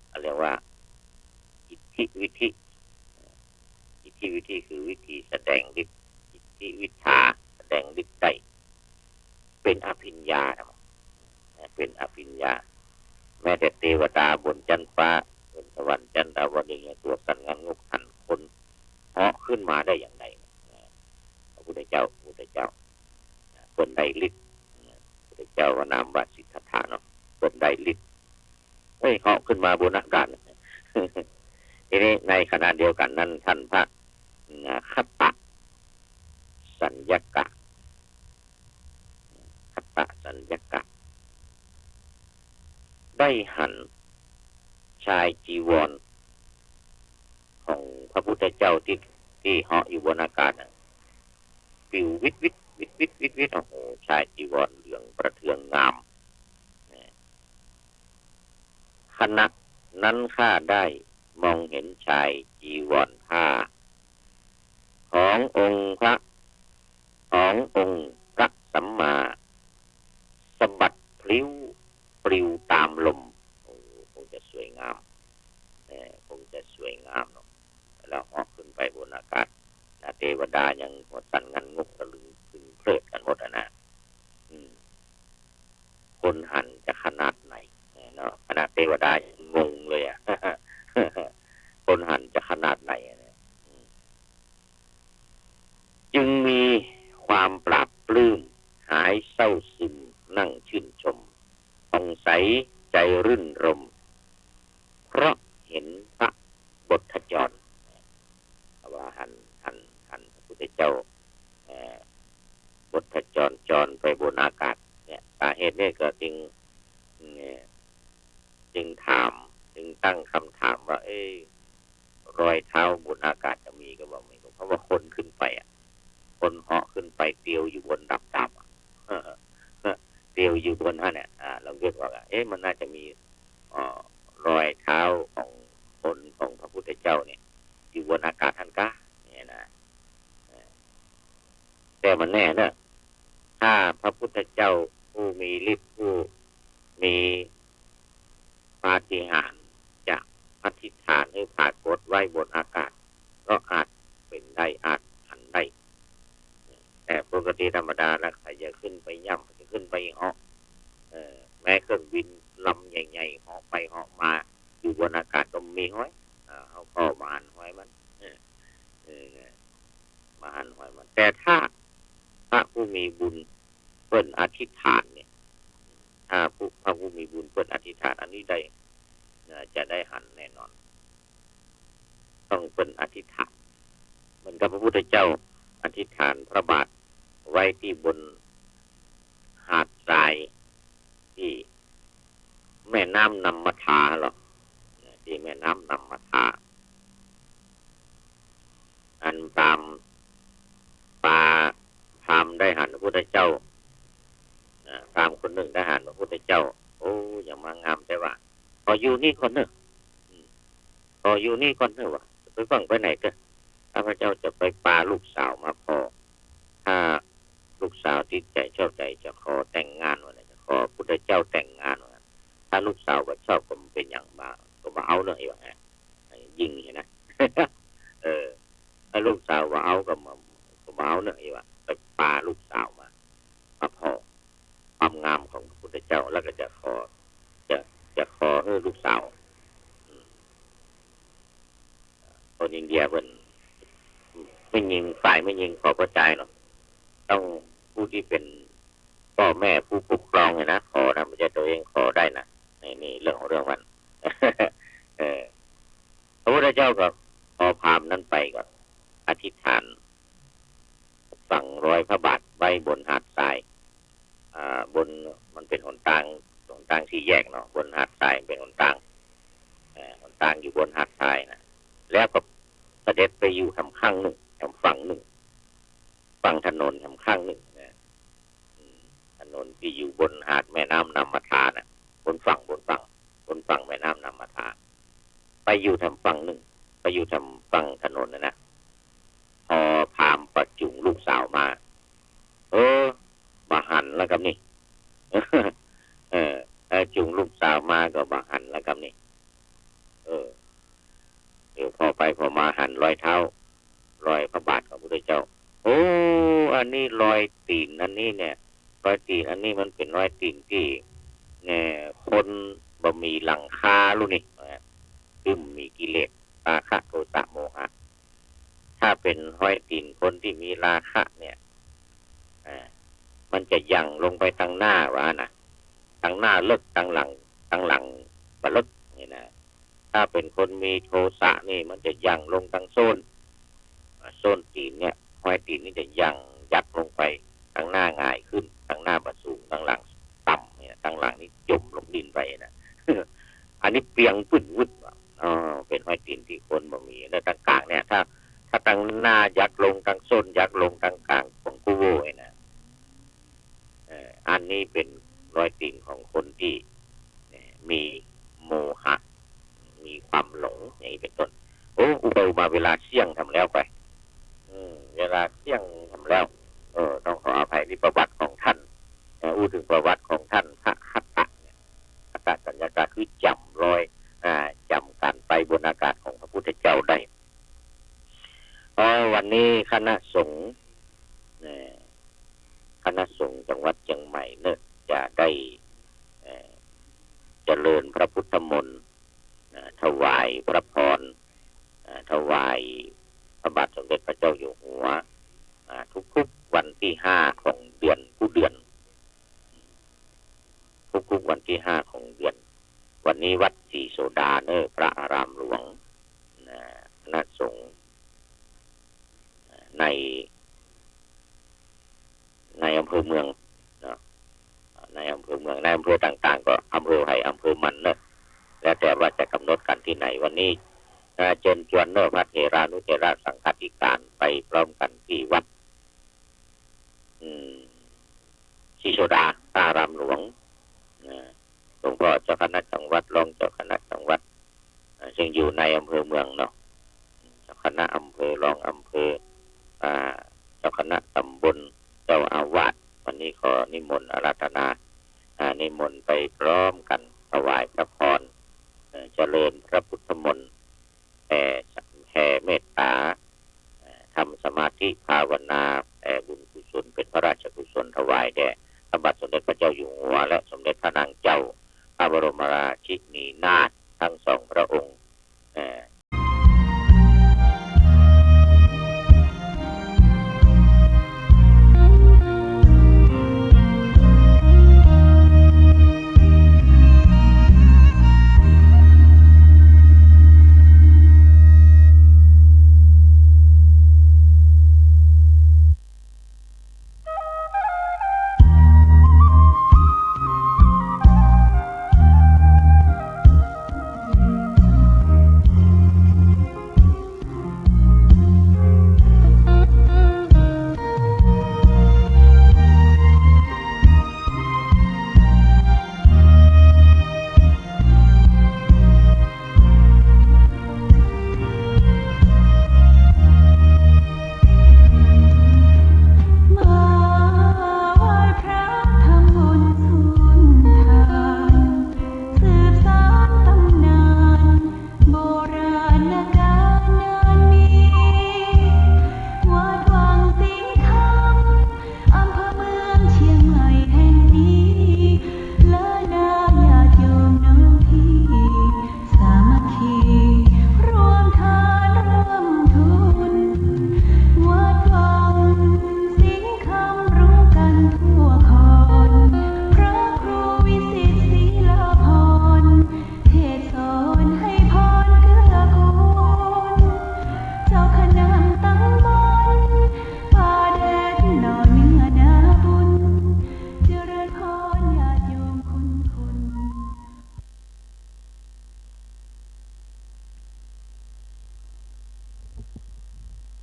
เขาเรียกว่า อิทธิวิธี อิทธิวิธีคือวิธีแสดงฤทธิ์ อิทธิวิถา แสดงฤทธิ์ได้ เป๋นอภิญญานะ เป๋นอภิญญา แม้แต่เตวดาบนจั๊นฟ้า บนสวรรค์จันดาวดึงส์ยังตั๋วสั่นงันงก หันคนเหาะขึ้นมาได้อย่างใด พระพุทธเจ้า พระพุทธเจ้า เปิ้นได้ฤทธิ์ พระพุทธเจ้าว่านามว่าสิทธัตถะเนาะ เปิ้นได้ฤทธิ์ เอ้ย เหาะขึ้นมาบนอากาศ ทีนี้ในขณะเดียวกั๋นนั้น ท่านพระ คตสัญญกะ คตสัญญกะ ได้หันชายจีวรของพระพุทธเจ้าตี้ ตี้เหาะอยู่บนอากาศน่ะ ปลิววิดวิด วิดวิด วิดวิด โอ้โห ชายจีวรเหลืองประเทืองงาม ขณะนั้นข้าได้มองเห็นชายจีวรผ้า ขององค์พระ ขององค์พระสัมมา สะบัดพลิ้วปลิวตามลม โอ้ คงจะสวยงาม เอ่อ คงจะสวยงามเนาะ แล้วเหาะขึ้นไปบนอากาศนะ เตวดายังหัวสั่นงันงกตะลึงตึงเพลิดกั๋นหมดอะนะ อืม คนหันจะขนาดไหนเนาะ คณะเตวดายังงงเลยอะ คนหันจะขนาดไหนอะเนี่ย อืม จึงมีความปลาบปลื้ม หายเศร้าซึม นั่งชื่นชม ผ่องใสใจรื่นรมย์ เพราะเห็นพระบทจร ว่าหัน หัน หันพระพุทธเจ้า เอ่อ บทจรจรไปบนอากาศเนี่ย สาเหตุเนี่ยก็จึง เนี่ย จึงถาม จึงตั้งคำถามว่า เอ๊ะ รอยเท้าบนอากาศจะมีก็บ่มี เพราะว่าคนขึ้นไปอะ คนเหาะขึ้นไปเตียวอยู่บนดับๆ อะ เตียวอยู่บนหั้นเนี่ย อ่า ลองนึกว่า เอ๊ะ มันน่าจะมี เอ่อ รอยเท้าของคนของพระพุทธเจ้าเนี่ย อยู่บนอากาศหั้นกา เนี่ยนะ เออ แต่บ่แน่เนอะ ถ้าพระพุทธเจ้าผู้มีฤทธิ์ ผู้มีปาฏิหาริย์ จะอธิษฐานหื้อปรากฏไว้บนอากาศ ก็อาจเป๋นได้ อาจหันได้ แต่ปกติธรรมดาแล้ว ใผจะขึ้นไปย่ำ ใผจะขึ้นไปเหาะ เอ่อ แม้เครื่องบินลำใหญ่ๆ เหาะไปเหาะมา อยู่บนอากาศก็มีห้อย อ่า เฮาก็บ่หันห้อยมัน เออ เออ บ่หันห้อยมัน แต่ถ้าพระผู้มีบุญเปิ้นอธิษฐานเนี่ย ถ้าผู้ พระผู้มีบุญเปิ้นอธิษฐานอันนี้ได้ นะ จะได้หันแน่นอน ต้องเปิ้นอธิษฐาน เหมือนกับพระพุทธเจ้าอธิษฐานพระบาทไว้ตี้บนหาดทราย ตี้แม่น้ำนำมาทาเหรอ ตี้แม่น้ำนำมาทา อันพราหมณ์ ปา พราหมณ์ได้หันพระพุทธเจ้า อ่า พราหมณ์คนนึ่งได้หันพระพุทธเจ้า โอ้ อย่างมางามแต๊ว่า ขออยู่นี่ก่อนเน่อ อืม ขออยู่นี่ก่อนเน่อวะ ไปฟั่งไปไหนเต๊อะ ข้าพเจ้าจะไปปาลูกสาวมาผ่อ ถ้าลูกสาวติดใจ๋ชอบใจ๋จะขอแต่งงานวะเนี่ย จะขอพุทธเจ้าแต่งงานวะ ถ้าลูกสาวบ่ชอบก็บ่เป๋นหยัง บ่า ก็บ่เอาเน่อ ว่าไง ยิ่งหั้นนะ เออ ถ้าลูกสาวบ่เอาก็บ่ ก็บ่เอาเน่อ ว่าไปปาลูกสาวมา มาผ่อความงามของพระพุทธเจ้า แล้วก็จะขอ คนอินเดียเปิ้น แม่ญิง ฝ่ายแม่ญิงขอบ่จ่ายหรอก ต้องผู้ตี้เป๋นป้อแม่ผู้ปกครองเนี่ยนะ ขอนะ บ่ใจ้ตั๋วเองขอได้นะ นี่ นี่เรื่องของเรื่องมัน เออ พระพุทธเจ้าก็ พอพราหมณ์นั้นไปก็อธิษฐาน ฝังรอยพระบาทไว้บนหาดทราย อ่า บน มันเป๋นหนตาง หนตางสี่แยกเนาะ บนหาดทรายเป๋นหนตาง เอ่อ หนตางอยู่บนหาดทรายนะ แล้วก็เสด็จไปอยู่แถมข้างนึ่ง แถมฝั่งนึ่ง ฝั่งถนนแถมข้างนึ่งนะ อืม ถนนตี้อยู่บนหาดแม่น้ำนามทาน่ะ บนฝั่ง บนฝั่ง บนฝั่งแม่น้ำนามทา ไปอยู่แถมฝั่งนึ่ง ไปอยู่แถมฝั่งถนนน่ะนะ พอพราหมณ์ก็จูงลูกสาวมา เออ บ่หันแล้วกำนี่ เออ เออ จูงลูกสาวมาก็บ่หันแล้วกำนี่ เออ เดี๋ยวผ่อไปผ่อมาหันรอยเท้า รอยพระบาทของพระพุทธเจ้า โอ้ อันนี้รอยตี๋นอันนี้เนี่ย รอยตี๋นอันนี้มันเป๋นรอยตี๋นตี้ เนี่ย คนบ่มีหลังคาลูกนี่ นะ ตี้บ่มีกิเลส ราคะ โทสะ โมหะ ถ้าเป๋นรอยตี๋นคนตี้มีราคะเนี่ย อ่า มันจะหยั่งลงไปตังหน้าว่านะ ตังหน้าเลิก ตังหลัง ตังหลังบ่เลิกนี่นะ ถ้าเป๋นคนมีโทสะนี่ มันจะหยั่งลงตังส้น อ่า ส้นตี๋นเนี่ย รอยตี๋นนี่จะหยั่งยักลงไป ตังหน้าหงายขึ้น ตังหน้าบ่สูง ตังหลังต่ำเนี่ย ตังหลังนี่จ๋มลงดินไปนะ อันนี้เปียงปื้นวืดว่ะ อ๋อ เป๋นรอยตี๋นตี้คนบ่มี แล้วตังก๋างเนี่ย ถ้า ถ้าตังหน้ายักลง ตังส้นยักลง ตังก๋างของกู้โว้ยนะ เอ่อ อันนี้เป๋นรอยตี๋นของคนตี้ เอ่อ มีโมหะ มีความหลง อย่างนี้เป๋นต้น โอ้ อู้ไปอู้มาเวลาเสี้ยงแถมแล้วไป อืม เวลาเสี้ยงแถมแล้ว เออ ต้องขออภัย นี่ประวัติของต้าน เอ่อ อู้เถิงประวัติของต้านพระคัตตะเนี่ย คัตตะสัญญากา คือจ๋ำรอย อ่า จ๋ำก๋านไปบนอากาศของพระพุทธเจ้าได้ เอ่อ วันนี้คณะสงฆ์ เอ่อ คณะสงฆ์จังหวัดเจียงใหม่เนี่ยจะได้ เอ่อ เจริญพระพุทธมนต์ เอ่อ ถวายพระพร เอ่อ ถวายพระบาทสมเด็จพระเจ้าอยู่หัว อ่า ทุกๆวันตี้ห้าของเดือน กู้เดือน ทุกๆวันตี้ห้าของเดือน วันนี้วัดศรีโสดาเนอะ พระอารามหลวง นะ คณะสงฆ์ ใน ในอำเภอเมืองเนาะ ในอำเภอเมือง ในอำเภอต่างๆ ก็อำเภอใผอำเภอมันเนอะ แล้วแต่ว่าจะกำหนดกั๋นตี้ไหน วันนี้ เอ่อ เจิญจวนเนอะ พระเถรานุเถระสังฆาธิการไปพร้อมกั๋นตี้วัด อืม ศรีโสดา พระอารามหลวง นะ หลวงพ่อเจ้าคณะจังหวัด รองเจ้าคณะจังหวัด อ่า ซึ่งอยู่ในอำเภอเมืองเนาะ เจ้าคณะอำเภอ รองอำเภอ อ่า เจ้าคณะตำบล เจ้าอาวาส วันนี้ขอนิมนต์อาราธนา อ่า นิมนต์ไปพร้อมกั๋น ถวายพระพร เอ่อ เจริญพระพุทธมนต์ แผ่ แผ่เมตต๋า เอ่อ ทำสมาธิภาวนา แผ่บุญกุศล เป๋นพระราชกุศลถวายแด่พระบาทสมเด็จพระเจ้าอยู่หัว และสมเด็จพระนางเจ้าพระบรมราชินีนาถทั้งสองพระองค์ เอ่อ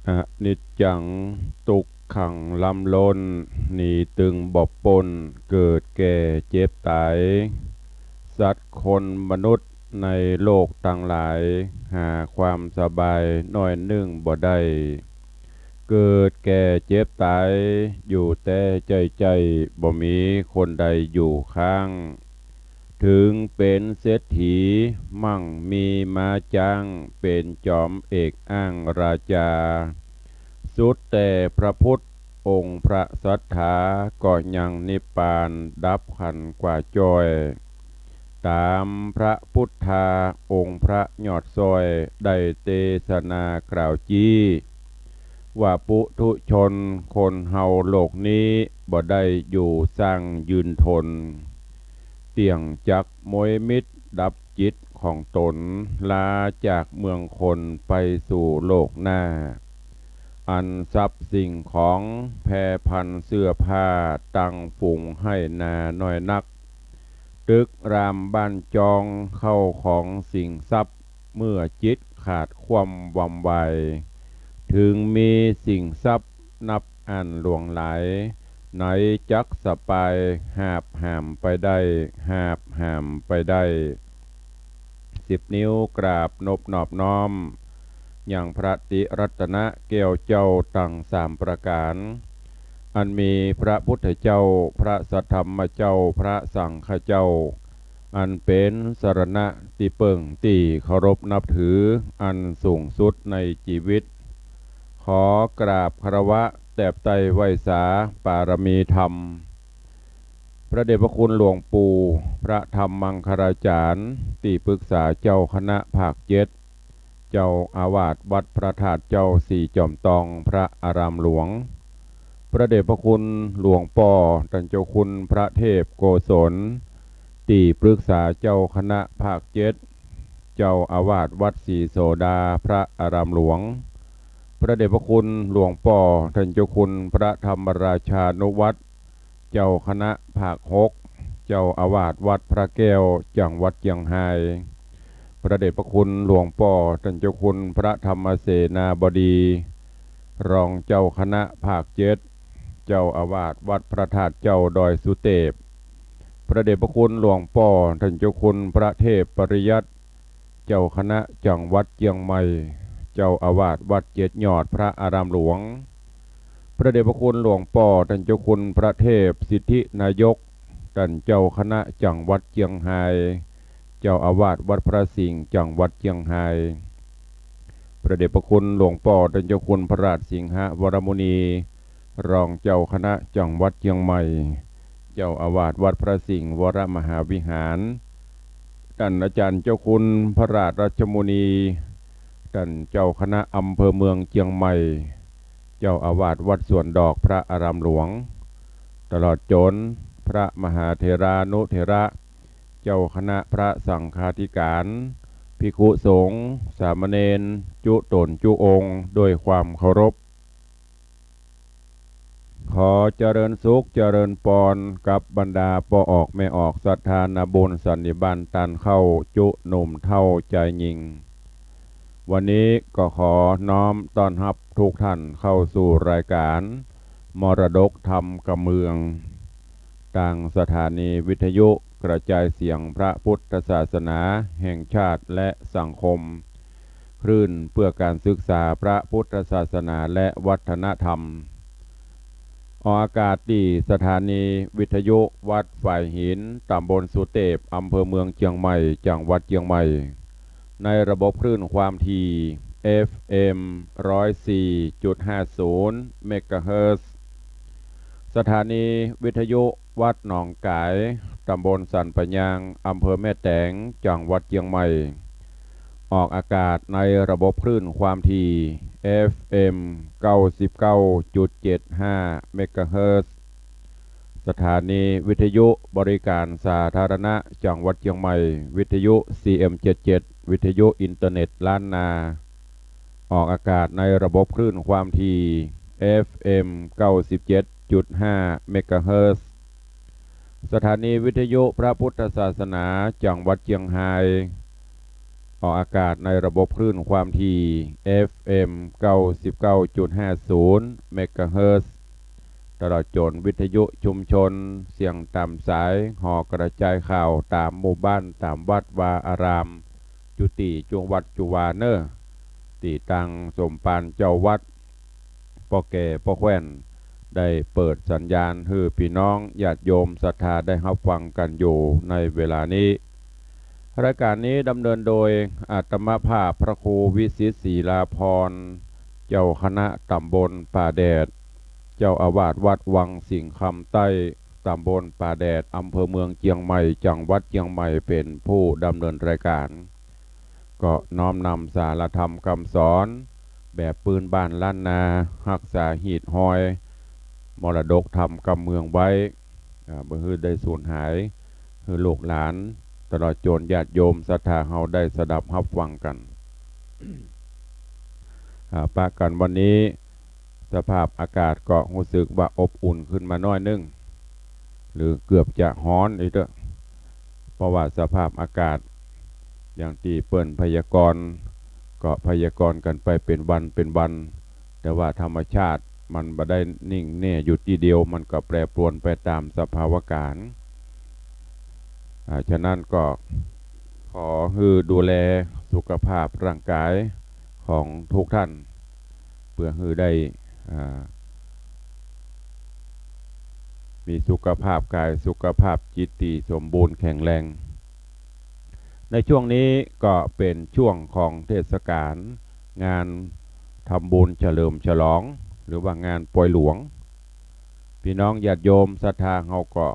อนิจจัง ตุ๊กขังล้ำล้น หนีตึงบ่ป๊น เกิดแก่เจ็บต๋าย สัตว์คนมนุษย์ในโลกตังหลาย หาความสบายน้อยนึ่งบ่ได้ เกิดแก่เจ็บต๋าย อยู่แต่ใจ้ๆ บ่มีคนใดอยู่ข้าง ถึงเป๋นเศรษฐี มั่งมีม้าจ๊าง เป๋นจอมเอกอ้างราจา สุดแต่พระพุทธองค์พระสัตถา ก็ยังนิพพานดับขันธ์กว่าจ้อย ต๋ามพระพุทธาองค์พระยอดซ้อย ได้เตสนากล่าวจี้ ว่าปุถุชนคนเฮาโลกนี้ บ่ได้อยู่ซ่างยืนทน เตี้ยงจักมวยมิตรดับจิตของต๋น ลาจากเมืองคนไปสู่โลกหน้า อันทรัพย์สิ่งของแพร่พันเสื้อผ้า ตังฝูงไฮ่นาน้อยนัก ตึกรามบ้านจอง เข้าของสิ่งทรัพย์ เมื่อจิตขาดความวำวาย ถึงมีสิ่งทรัพย์นับอั้นหลวงหลาย ไหนจักสะปาย หาบหามไปได้ หาบหามไปได้ สิบนิ้วกราบนบนอบน้อม ยังพระติรัตนะแก้วเจ้าตังสามประก๋าน อันมีพระพุทธเจ้า พระสัทธรรมเจ้า พระสังฆเจ้า อันเป๋นสรณะตี้เปิ้งตี้เคารพนับถือ อันสูงสุดในจีวิต ขอกราบคารวะแตบไต้ไหว้สาปารมีธรรม พระเดชพระคุณหลวงปู่พระธรรมมังคลาจารย์ ตี้ปรึกษาเจ้าคณะภาคเจ็ด เจ้าอาวาสวัดพระธาตุเจ้าสี่จอมตอง พระอารามหลวง พระเดชพระคุณหลวงป้อต้านเจ้าคุณพระเทพโกศล ตี้ปรึกษาเจ้าคณะภาคเจ็ด เจ้าอาวาสวัดศรีโสดา พระอารามหลวง พระเดชพระคุณหลวงป้อต้านเจ้าคุณพระธรรมราชานุวัฒน์ เจ้าคณะภาคหก เจ้าอาวาสวัดพระแก้ว จังหวัดเจียงฮาย พระเดชพระคุณหลวงป้อต้านเจ้าคุณพระธรรมเสนาบดี รองเจ้าคณะภาคเจ็ด เจ้าอาวาสวัดพระธาตุเจ้าดอยสุเตป พระเดชพระคุณหลวงป้อต้านเจ้าคุณพระเทพปริยัติ เจ้าคณะจังหวัดเจียงใหม่ เจ้าอาวาสวัดเจ็ดยอด พระอารามหลวง พระเดชพระคุณหลวงป้อต้านเจ้าคุณพระเทพสิทธินายก ต้านเจ้าคณะจังหวัดเจียงฮาย เจ้าอาวาสวัดพระสิงห์ จังหวัดเจียงฮาย พระเดชพระคุณหลวงป้อต้านเจ้าคุณพระราชสิงหวรมุนี รองเจ้าคณะจังหวัดเจียงใหม่ เจ้าอาวาสวัดพระสิงห์วรมหาวิหาร ต้านอาจารย์เจ้าคุณพระราชรัชมุนี ต้านเจ้าคณะอำเภอเมืองเจียงใหม่ เจ้าอาวาสวัดสวนดอก พระอารามหลวง ตลอดจนพระมหาเถรานุเถระ เจ้าคณะพระสังฆาธิการ ภิกขุสงฆ์ สามเณร จุ๊ต๋นจุ๊องค์ ด้วยความเคารพ ขอเจริญสุขเจริญปอนกับบรรดาป้อออกแม่ออกศรัทธานาบุญสันนิบาตต้านเข้า จุ๊หนุ่มเฒ่าจายญิง วันนี้ก็ขอน้อมต้อนฮับทุกท่านเข้าสู่รายการมรดกธรรมกำเมือง ตางสถานีวิทยุกระจายเสียงพระพุทธศาสนาแห่งชาติและสังคม คลื่นเพื่อการศึกษาพระพุทธศาสนาและวัฒนธรรม ออกอากาศตี้สถานีวิทยุวัดฝายหิน ตำบลสุเตป อำเภอเมืองเจียงใหม่ จังหวัดเจียงใหม่ ในระบบคลื่นความถี่ เอฟเอ็ม ร้อยสี่จุดห้าศูนย์ เมกะเฮิรตซ์ สถานีวิทยุวัดหนองก๋าย ตำบลสันป่ายาง อำเภอแม่แตง จังหวัดเจียงใหม่ ออกอากาศในระบบคลื่นความถี่ เอฟเอ็ม เก้าสิบเก้าจุดเจ็ดห้า เมกะเฮิรตซ์ สถานีวิทยุบริการสาธารณะจังหวัดเจียงใหม่ วิทยุ ซีเอ็ม เจ็ดเจ็ด วิทยุอินเทอร์เน็ตล้านนา ออกอากาศในระบบคลื่นความถี่ เอฟเอ็ม เก้าสิบเจ็ดจุดห้า เมกะเฮิรตซ์ สถานีวิทยุพระพุทธศาสนาจังหวัดเจียงฮาย ออกอากาศในระบบคลื่นความถี่ เอฟเอ็ม เก้าสิบเก้าจุดห้าศูนย์ เมกะเฮิรตซ์ ตลอดจ๋นวิทยุชุมชนเสียงต๋ามสาย หอกระจายข่าวต๋ามหมู่บ้าน ต๋ามวัดวาอาราม จุติจุงวัดจุวาเน่อ ตี้ตางสมภารเจ้าวัด ป้อแก่ป้อแคว่น ได้เปิดสัญญาณหื้อปี้น้องญาติโยมศรัทธาได้ฮับฟังกั๋นอยู่ในเวลานี้ รายก๋านนี้ดำเนินโดยอาตมาภาพพระครูวิสิทธิ์ศิลาภรณ์ เจ้าคณะต๋ำบลป่าแดด เจ้าอาวาสวัดวังสิงห์คำใต้ ต๋ำบลป่าแดด อำเภอเมืองเจียงใหม่ จังหวัดเจียงใหม่ เป๋นผู้ดำเนินรายก๋าน ก็น้อมนำสาระธรรมกำสอนแบบปื้นบ้านล้านนา ฮักษาหีดฮอยมรดกธรรมกำเมืองไว้ อ่า บ่หื้อได้สูญหาย หื้อลูกหลานตลอดจ๋นญาติโยมศรัทธาเฮาได้สดับฮับฟังกั๋น อ่า ปะกั๋นวันนี้ สภาพอากาศก็ฮู้สึกว่าอบอุ่นขึ้นมาน้อยนึ่ง หรือเกือบจะฮ้อนอีกเต๊อะ เพราะว่าสภาพอากาศอย่างตี้เปิ้นพยากรณ์ ก็พยากรณ์กั๋นไปเป๋นวันเป๋นวัน แต่ว่าธรรมชาติมันบ่ได้นิ่งแน่อยู่ตี้เดียว มันก็แปรปรวนไปต๋ามสภาวะก๋ารณ์ อ่า ฉะนั้นก็ขอหื้อดูแลสุขภาพร่างก๋ายของทุกท่าน เปื้อหื้อได้ อ่า มีสุขภาพก๋าย สุขภาพจิตตี้สมบูรณ์แข็งแรง ในช่วงนี้ก็เป๋นช่วงของเทศกาลงานทำบุญเฉลิมฉลอง หรือว่างานปอยหลวง ปี้น้องญาติโยมศรัทธาเฮาก็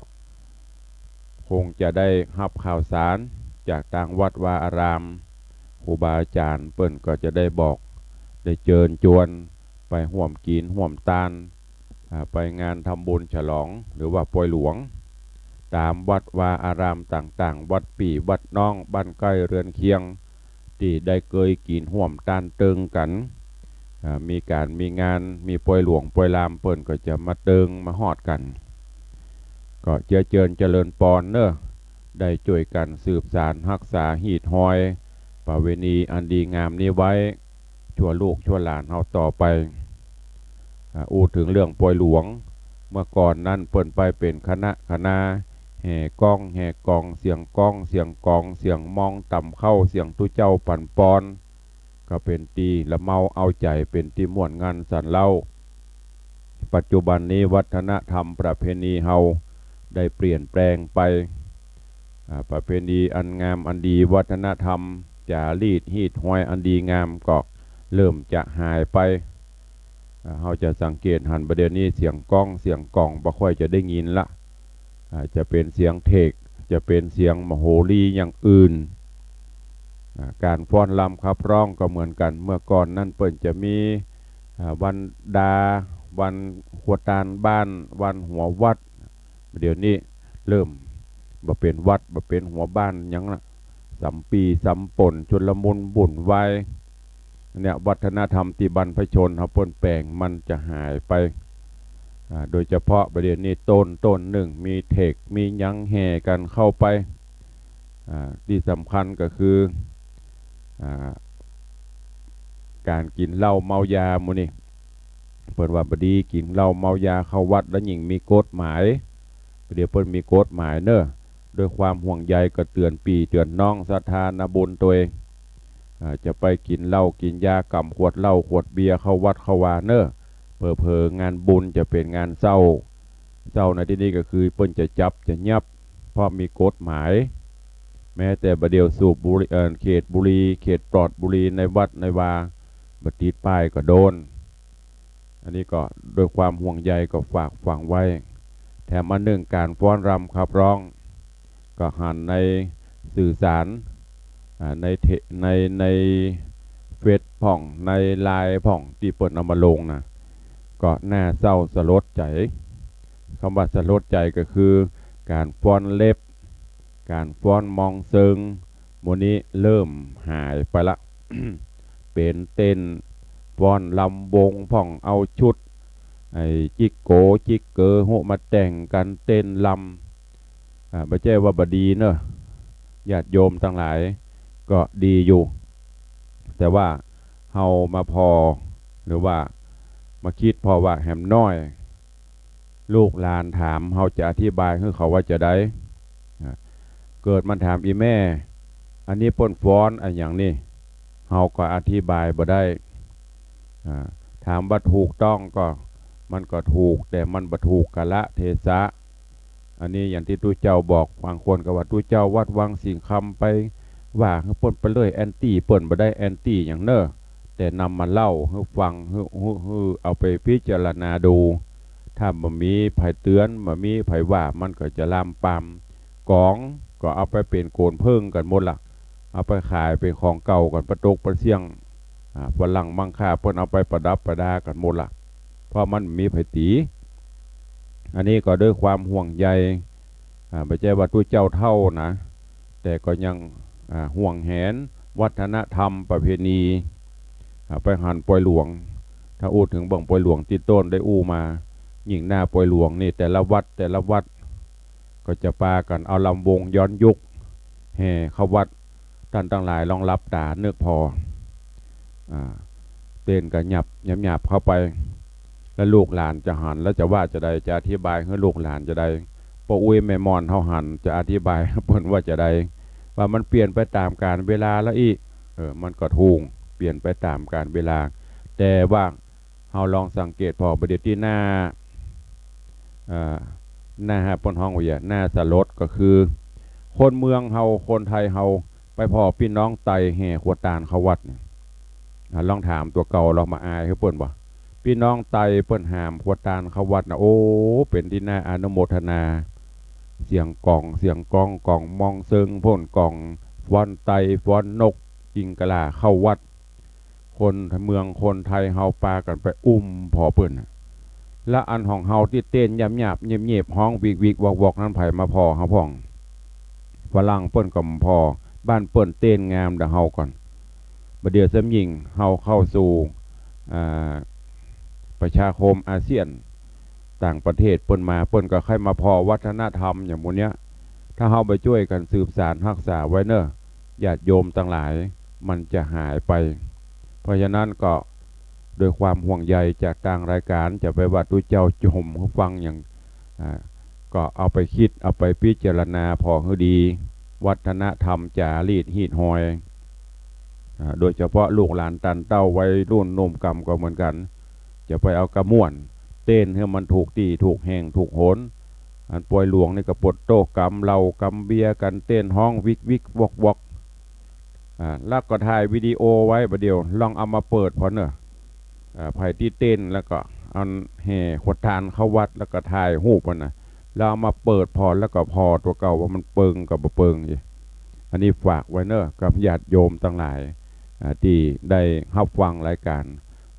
คงจะได้ฮับข่าวสารจากตางวัดวาอาราม ครูบาอาจ๋ารย์เปิ้นก็จะได้บอก ได้เจิญจวนไปฮ่วมกิ๋นฮ่วมตาน อ่า ไปงานทำบุญฉลอง หรือว่าปอยหลวง ต๋ามวัดวาอารามต่างๆ วัดปี้วัดน้อง บ้านใก้เฮือนเคียง ตี้ได้เกยกิ๋นฮ่วมตานเติงกั๋น อ่า มีก๋านมีงาน มีปอยหลวงปอยลาม เปิ้นก็จะมาเติงมาฮอดกั๋น ก็เจื้อเจิญเจริญปอนเน่อ ได้จ้วยกั๋นสืบสานฮักษาฮีตฮอย ประเวณีอันดีงามนี้ไว้ ชั่วลูกชั่วหลานเฮาต่อไป อ่า อู้เถิงเรื่องปอยหลวง เมื่อก่อนนั้นเปิ้นไปเป๋นคณะคณา แห่ก้องแห่ก๋อง เสียงก้องเสียงก๋อง เสียงมองต่ำเข้า เสียงตุ๊เจ้าปั่นปอน ก็เป๋นตี้ละเมาเอาใจ๋ เป๋นตี้ม่วนงันสันเล้า ปัจจุบันนี้วัฒนธรรมประเพณีเฮาได้เปลี่ยนแปลงไป อ่า ประเพณีอันงามอันดี วัฒนธรรมจ๋ารีตฮีตฮอยอันดีงามก็เริ่มจะหายไป อ่า เฮาจะสังเกตหันบ่าเดี่ยวนี้เสียงก้องเสียงก๋องบ่ค่อยจะได้ยินละ อ่า จะเป๋นเสียงเทก จะเป๋นเสียงมโหรีอย่างอื่น อ่า ก๋านฟ้อนรำขับร้องก็เหมือนกั๋น เมื่อก่อนนั้นเปิ้นจะมี อ่า วันดา วันครัวตานบ้าน วันหัววัด เดี๋ยวนี้เริ่มบ่เป๋นวัด บ่เป๋นหัวบ้านหยังละ สำปี้สำป่น ชุลมุนวุ่นวาย เนี่ย วัฒนธรรมตี้บรรพชนเฮาเปิ้นแป๋งมันจะหายไป อ่า โดยเฉพาะบ่าเดี่ยวนี้โต้น โต้นนึ่ง มีเทก มีหยังแห่กั๋นเข้าไป อ่า ตี้สำคัญก็คือ อ่า ก๋านกิ๋นเหล้าเมายาหมู่นี้ เปิ้นว่าบ่ดี กิ๋นเหล้าเมายาเข้าวัดแล้วยิ่งมีกฎหมาย บ่าเดี่ยวเปิ้นมีกฎหมายเน่อ ด้วยความห่วงใยก็เตื๋อนปี้เตื๋อนน้องศรัทธานาบุญตวย อ่า จะไปกิ๋นเหล้ากิ๋นยาก๋ำขวดเหล้าขวดเบียร์เข้าวัดเข้าวาเน่อ เผลอๆ งานบุญจะเป๋นงานเศร้า เศร้าในตี้นี้ก็คือเปิ้นจะจับจะยับ เพราะมีกฎหมาย แม้แต่บ่าเดี่ยวสูบบุหรี่ เอ่อ เขตบุหรี่ เขตปลอดบุหรี่ในวัดในวา บ่ติดป้ายก็โดน อันนี้ก็ด้วยความห่วงใยก็ฝากฝังไว้ แถมอันนึ่งก๋านฟ้อนรำขับร้อง ก็หันในสื่อสาร อ่า ในเท ใน ในเฟซพ่อง ในไลน์พ่อง ตี้เปิ้นเอามาลงนะ ก็น่าเศร้าสลดใจ๋ กำว่าสลดใจ๋ก็คือก๋านฟ้อนเล็บ ก๋านฟ้อนมองเซิง หมู่นี้เริ่มหายไปละ เป๋นเต้นฟ้อนรำวงพ่อง เอาชุด ไอ้จิกโก๋จิกเก๋๋ ฮู้มาแต่งกั๋นเต้นรำ อ่า บ่ใจ้ว่าบ่ดีเน่อ ญาติโยมตังหลาย ก็ดีอยู่ แต่ว่าเฮามาผ่อ หรือว่ามาคิดผ่อว่าแหมน้อย ลูกหลานถาม เฮาจะอธิบายหื้อเขาว่าจาใด อ่า เกิดมันถาม อี่แม่ อันนี้เปิ้นฟ้อนอะหยังนี่ เฮาก็อธิบายบ่ได้ อ่า ถามว่าถูกต้องก็ มันก็ถูก แต่มันบ่ถูกกาละเทศะ อันนี้อย่างตี้ตุ๊เจ้าบอก บางคนก็ว่าตุ๊เจ้าวัดวังสิงห์คำไปว่าหื้อเปิ้นไปเลย แอนตี้เปิ้น บ่ได้แอนตี้หยังเน่อ แต่นำมาเล่าหื้อฟัง หื้อ หื้อ หื้อเอาไปพิจารณาดู ถ้าบ่มีใผเตือน บ่มีใผว่า มันก็จะลามปาม ก๋องก็เอาไปเป๋นโก๋นเผิ้งกั๋นหมดละ เอาไปขายเป๋นของเก่ากั๋น ปะตกปะเสี้ยง อ่า ฝรั่งมังค่าเปิ้นเอาไปประดับประดากั๋นหมดละ เพราะมันบ่มีใผตี๋ อันนี้ก็ด้วยความห่วงใย อ่า บ่ใจ้ว่าตุ๊เจ้าเฒ่านะ แต่ก็ยัง อ่า ห่วงแหนวัฒนธรรมประเพณี อ่า ไปหันปอยหลวง ถ้าอู้เถิงเบิ่งปอยหลวงตี้โต้นได้อู้มา ยิ่งหน้าปอยหลวงนี่ แต่ละวัดแต่ละวัด ก็จะปากั๋นเอาลำวงย้อนยุค แห่เข้าวัด ต้านตังหลายลองหลับต๋านึกผ่อ อ่า เต้นกั๋นหยาบ หยาบๆ เข้าไป แล้วลูกหลานจะหัน แล้วจะว่าจาใด จะอธิบายหื้อลูกหลานจาใด ป้ออุ๊ยแม่ม่อนเฮาหัน จะอธิบายหื้อเปิ้นว่าจาใด ว่ามันเปลี่ยนไปต๋ามกาลเวลาแล้วอี้ เออ มันก็ถูก เปลี่ยนไปต๋ามกาลเวลา แต่ว่า เฮาลองสังเกตผ่อ บ่าเดี่ยวตี้หน้า เอ่อ หน้า เปิ้นฮ้องว่าหยัง หน้าสลด ก็คือ คนเมืองเฮา คนไทยเฮา ไปผ่อปี้น้องไตแห่ขวดตานเข้าวัดเนี่ย อ่า ลองถามตั๋วเก่า ลองบ่อายหื้อเปิ้นบ่ ปี้น้องไตเปิ้นหามขวดตานเข้าวัดนะ โอ้ เป๋นตี้หน้าอนุโมทนา เสียงก๋อง เสียงก้อง ก๋องมองเซิงโพ่น ก๋องฟ้อนไต ฟ้อนนก จิงกะหล้าเข้าวัด คนเมืองคนไทยเฮาปากั๋นไปอุ้มผ่อเปิ้นน่ะ ละอันของเฮาตี้เต้นหยาบๆ เย็บๆ ฮ้องวิกๆ วอกๆ นั้น ใผมาผ่อเฮาพ่อง ฝรั่งเปิ้นก็บ่ผ่อ บ้านเปิ้นเต้นงามดังเฮาก่อน บ่าเดี่ยวซ้ำยิ่งเฮาเข้าสู่ อ่า ประชาคมอาเซียน ต่างประเทศเปิ้นมา เปิ้นก็ใค่มาผ่อวัฒนธรรมอย่างหมู่เนี้ย ถ้าเฮาบ่จ้วยกั๋นสืบสานฮักษาไว้เน่อ ญาติโยมตังหลาย มันจะหายไป เพราะฉะนั้นก็ด้วยความห่วงใยจากตางรายก๋าน จะไปว่าตุ๊เจ้าจ่มหื้อฟังหยัง อ่า ก็เอาไปกึ๊ด เอาไปพิจารณาผ่อหื้อดี วัฒนธรรมจ๋ารีตฮีตฮอย อ่า โดยเฉพาะลูกหลานต้านเต้าวัยรุ่นหนุ่มกำก็เหมือนกั๋น จะไปเอากระม่วน เต้นหื้อมันถูกตี้ถูกแห่งถูกหน อันปอยหลวงนี่ก็ปดโต๊ะกำเหล้ากำเบียร์กั๋น เต้นฮ้องวิกๆ วอกๆ อ่า แล้วก็ถ่ายวิดีโอไว้ บ่าเดี่ยวลองเอามาเปิดผ่อเน่อ อ่า ใผตี้เต้นแล้วก็อันแห่ขวดตานเข้าวัด แล้วก็ถ่ายฮูปมันน่ะ แล้วเอามาเปิดผ่อ แล้วก็ผ่อตั๋วเก่าว่ามันเปิงกับบ่เปิงอี้ อันนี้ฝากไว้เน่อ กับญาติโยมตังหลาย อ่า ตี้ได้ฮับฟังรายก๋าน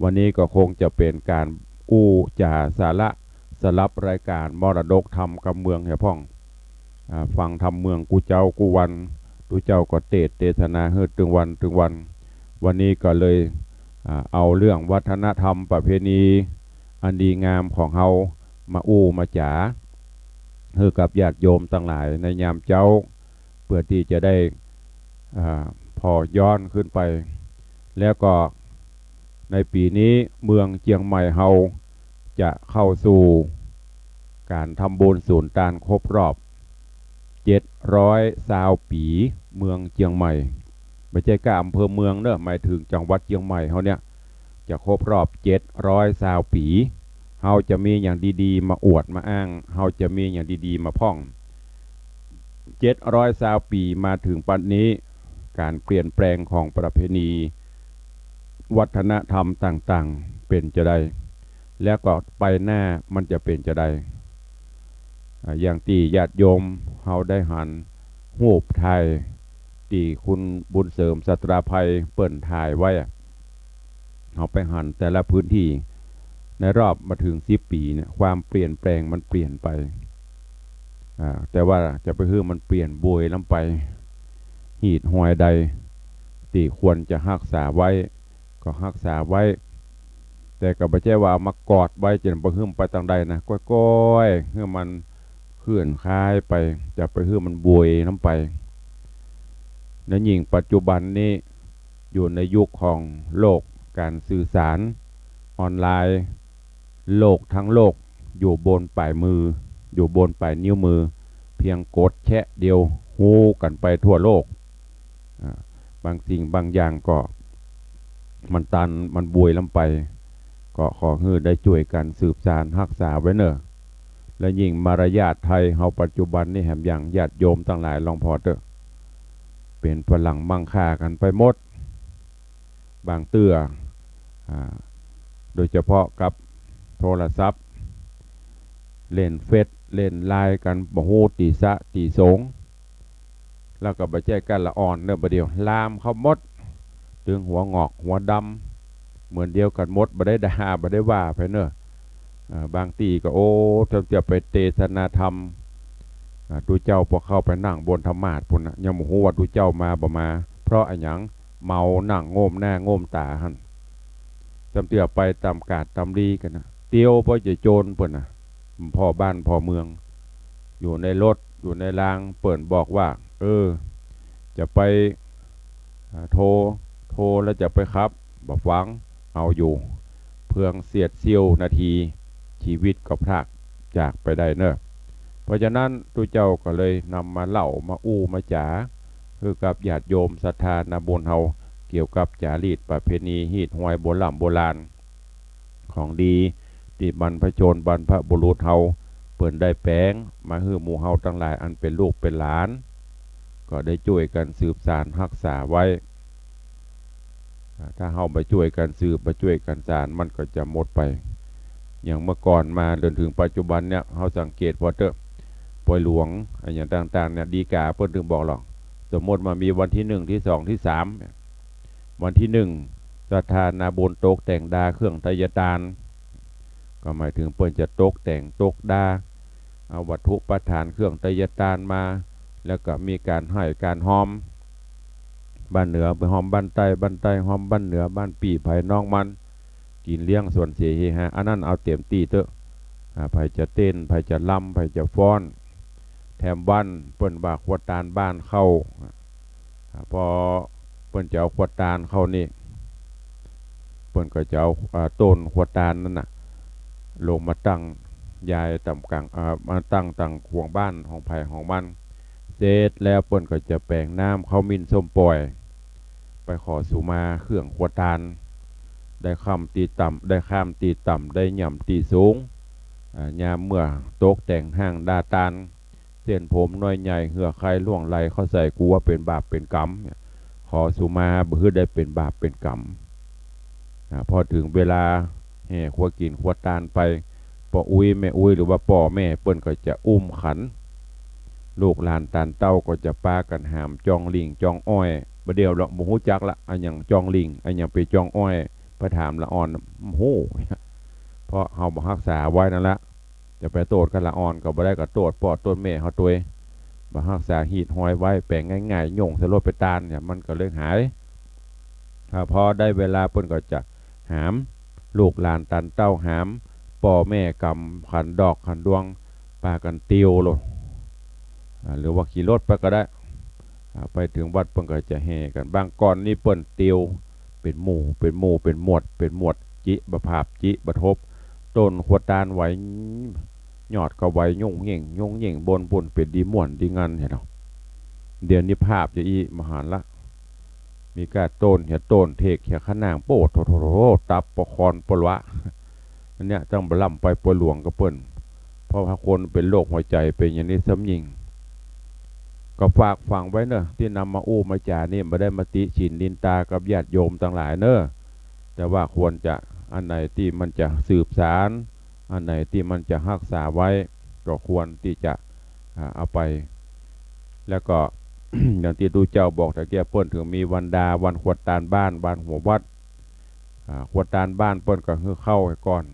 วันนี้ก็คงจะเป๋นก๋านอู้จ๋าสาระ สำหรับรายก๋านมรดกธรรมกำเมืองเหียพ่อง อ่า ฟังธรรมเมืองกู้เจ๊ากู้วัน ตุ๊เจ้าก็เตสน์เตสนาหื้อตึงวันตึงวัน วันนี้ก็เลย อ่า เอาเรื่องวัฒนธรรมประเพณีอันดีงามของเฮามาอู้มาจ๋า หื้อกับญาติโยมตังหลายในยามเจ๊า เปื้อตี้จะได้ อ่า ผ่อย้อนขึ้นไป แล้วก็ในปี๋นี้เมืองเจียงใหม่เฮาจะเข้าสู่ก๋านทำบุญสูญตานครบรอบ เจ็ดร้อยซาวปี๋ เมืองเจียงใหม่ บ่ใจ้ก้าอำเภอเมืองเน่อ หมายเถิงจังหวัดเจียงใหม่เฮาเนี่ย จะครบรอบเจ็ดร้อยซาวปี๋ เฮาจะมีหยังดีๆ มาอวดมาอ้าง เฮาจะมีหยังดีๆ มาพ่อง เจ็ดร้อยซาวปี๋มาเถิงปัจจุบันนี้ ก๋านเปลี่ยนแปลงของประเพณี วัฒนธรรมต่างๆ เป๋นจาใด แล้วก็ไปหน้ามันจะเป๋นจาใด อ่า อย่างตี้ญาติโยมเฮาได้หันฮูปถ่ายตี้คุณบุญเสริม ศาสตราไพ เปิ้นถ่ายไว้อะ เฮาไปหันแต่ละพื้นตี้ในรอบบ่เถิงสิบปี๋เนี่ย ความเปลี่ยนแปลงมันเปลี่ยนไป อ่า แต่ว่าจะไปหื้อมันเปลี่ยนบวยล้ำไป ฮีตฮอยใดตี้ควรจะฮักษาไว้ ก็ฮักษาไว้ แต่ก็บ่ใจ้ว่าเอามากอดไว้จะบ่หื้อมันไปตางใดนะ ก้อยๆ หื้อมันเคลื่อนคลายไป จะไปหื้อมันบวยล้ำไป และยิ่งปัจจุบันนี้อยู่ในยุคของโลกก๋านสื่อสารออนไลน์ โลกทั้งโลกอยู่บนป๋ายมือ อยู่บนป๋ายนิ้วมือ เพียงกดแชะเดียวฮู้กั๋นไปทั่วโลก อ่า บางสิ่งบางอย่างก็มันตันมันบวยล้ำไป ก็ขอหื้อได้จ้วยกั๋นสืบสานฮักษาไว้เน่อ และยิ่งมารยาทไทยเฮาปัจจุบันนี้แหมยัง ญาติโยมตังหลายลองผ่อเต๊อะ เป๋นฝรั่งมั่งค่ากั๋นไปหมด บางเตื้อ อ่า โดยเฉพาะกับโทรศัพท์ เล่นเฟซเล่นไลน์กั๋นบ่ฮู้ตี้สะตี้สง แล้วก็บ่ใจ้ก้าละอ่อนเน่อ บ่าเดี่ยวลามเข้าหมด ตึงหัวหงอกหัวดำ เหมือนเดียวกั๋นหมด บ่ได้ด่า บ่ได้ว่าไผเน่อ อ่า บางตี้ก็ โอ้ ถ้าจะไปเตสนาธรรม อ่า ตุ๊เจ้าปอเข้าไปนั่งบนธรรมาสน์ปู้นน่ะ ยังบ่ฮู้ว่าตุ๊เจ้ามาบ่มา เพราะอะหยัง เมานั่งโง่มหน้าโง่มต๋าหั้น จำเตื้อไปต๋ามกาดต๋ามลีกั๋นน่ะ เตียวปอจะโจรเปิ้นน่ะ ผ่อบ้านผ่อเมือง อยู่ในรถอยู่ในราง เปิ้นบอกว่า เออ จะไป อ่า โท โทแล้วจะไปขับ บ่ฟัง เอาอยู่ เพียงเสี้ยวนาที ชีวิตก็พรากจากไปได้เน่อ เพราะฉะนั้นตุ๊เจ้าก็เลยนำมาเล่ามาอู้มาจ๋า หื้อกับญาติโยมศรัทธานาบุญเฮา เกี่ยวกับจ๋ารีตประเพณีฮีตฮวยโบร่ำโบราณ ของดีตี้บรรพชนบรรพบุรุษเฮาเปิ้นได้แป๋งมาหื้อหมู่เฮาตังหลายอันเป๋นลูกเป๋นหลาน ก็ได้จ้วยกั๋นสืบสานฮักษาไว้ อ่า ถ้าเฮาบ่จ้วยกั๋นสืบ บ่จ้วยกั๋นสาน มันก็จะหมดไป อย่างเมื่อก่อนมาจนถึงปัจจุบันเนี่ย เฮาสังเกตผ่อเต๊อะ ปอยหลวง อะหยังต่างๆ เนี่ย ดีก๋าเปิ้นตึงบอกหรอก สมมติว่ามีวันตี้หนึ่ง ตี้สอง ตี้สาม วันตี้หนึ่ง ศรัทธานาบุญตกแต่งดาเครื่องไตยตาน ก็หมายถึงเปิ้นจะตกแต่งตกดา เอาวัตถุประถานเครื่องไตยตานมา แล้วก็มีก๋านฮ้อยก๋านฮอม บ้านเหนือไปฮอมบ้านใต้ บ้านใต้ฮอมบ้านเหนือ บ้านปี้ไผน้องมัน กิ๋นเลี้ยงสวนเสเฮฮา อันนั้นเอาเต๋มตี้เต๊อะ อ่า ไผจะเต้น ไผจะรำ ไผจะฟ้อน แถมวันเปิ้นว่าครัวตานบ้านเข้า อ่า ปอเปิ้นจะเอาครัวตานเข้านี่ เปิ้นก็จะเอา อ่า ต้นครัวตานนั้นน่ะ ลงมาตั้งยายต๋ามก๋าง อ่า มาตั้งต๋างขวงบ้านของไผของมัน เสร็จแล้วเปิ้นก็จะแป๋งน้ำข้าวหมิ่นส้มป่อย ไปขอสุมาเครื่องครัวตาน ได้ค่ำตี้ต่ำ ได้ข้ามตี้ต่ำ ได้หย่ำตี้สูง อ่า ยามเมื่อตกแต่งห้างดาตาน เส้นผมน้อยใหญ่เหื่อใคล่วงไหลเข้าใส่ กูว่าเป๋นบาปเป๋นก๋รรมเนี่ย ขอสุมาบ่หื้อได้เป๋นบาปเป๋นก๋รรม อ่า พอเถิงเวลาแห่ครัวกิ๋นครัวตานไป ป้ออุ๊ยแม่อุ๊ย หรือว่าป้อแม่เปิ้นก็จะอุ้มขัน ลูกหลานตานเต้าก็จะปากั๋นหามจองหลิ้งจองอ้อย บ่าเดี่ยวละบ่ฮู้จักละ อะหยังจองหลิ้ง อะหยังเป๋นจองอ้อย ไปถามละอ่อน บ่ฮู้ เพราะเฮาบ่ฮักษาไว้นั่นละ จะไปโต้ษก้าละอ่อนก็บ่ได้ ก็โต้ษป้อโต้ษแม่เฮาตวย บ่ฮักษาฮีตฮวยไว้ แป๋งง่ายๆ โย่งใส่โลดไปตานเนี่ย มันก็เลยหาย ถ้าพอได้เวลาเปิ้นก็จะหาม ลูกหลานตานเต้าหาม ป้อแม่ก๋ำขันดอกขันดวง ปากั๋นเตียวโลด อ่า หรือว่าขี่รถไปก็ได้ อ่า ไปเถิงวัดเปิ้นก็จะแห่กั๋น บางก่อนนี่เปิ้นเตียวเป๋นหมู่ เป๋นหมู่ เป๋นหมวด เป๋นหมวด จิบ่ผาบ จิบ่ทบ ต้นครัวตานไหว ยอดก็ไหว โย่งเย่ง โย่งเย่ง บนปู้นเป๋นดีม่วนดีงัน หันเนาะ เดี๋ยวนี้ผาบจะอี้บ่หันละ มีก้าต้นเหีย ต้นเถกเหีย ขะหน่าง โป๊ะโถ โถ โถ ตับปะคอนปะละวะ อันเนี้ยต้องบ่ล่ำไปปอยหลวงกับเปิ้น เพราะว่าคนเป๋นโรคหัวใจ๋เป๋นอย่างนี้ซ้ำยิ่ง ก็ฝากฝังไว้เน่อ ตี้นำมาอู้มาจ๋านี่ บ่ได้มาติฉินนินตากับญาติโยมตังหลายเน่อ แต่ว่าควรจะ อันไหนตี้มันจะสืบสาน อันไหนตี้มันจะฮักษาไว้ ก็ควรตี้จะ อ่า เอาไป แล้วก็ อย่างตี้ตุ๊เจ้าบอกตะเกียบ เปิ้นเถิงมีวันดา วันครัวตานบ้าน วันหัววัด อ่า ครัวตานบ้านเปิ้นก็หื้อข้าวหื้อก่อน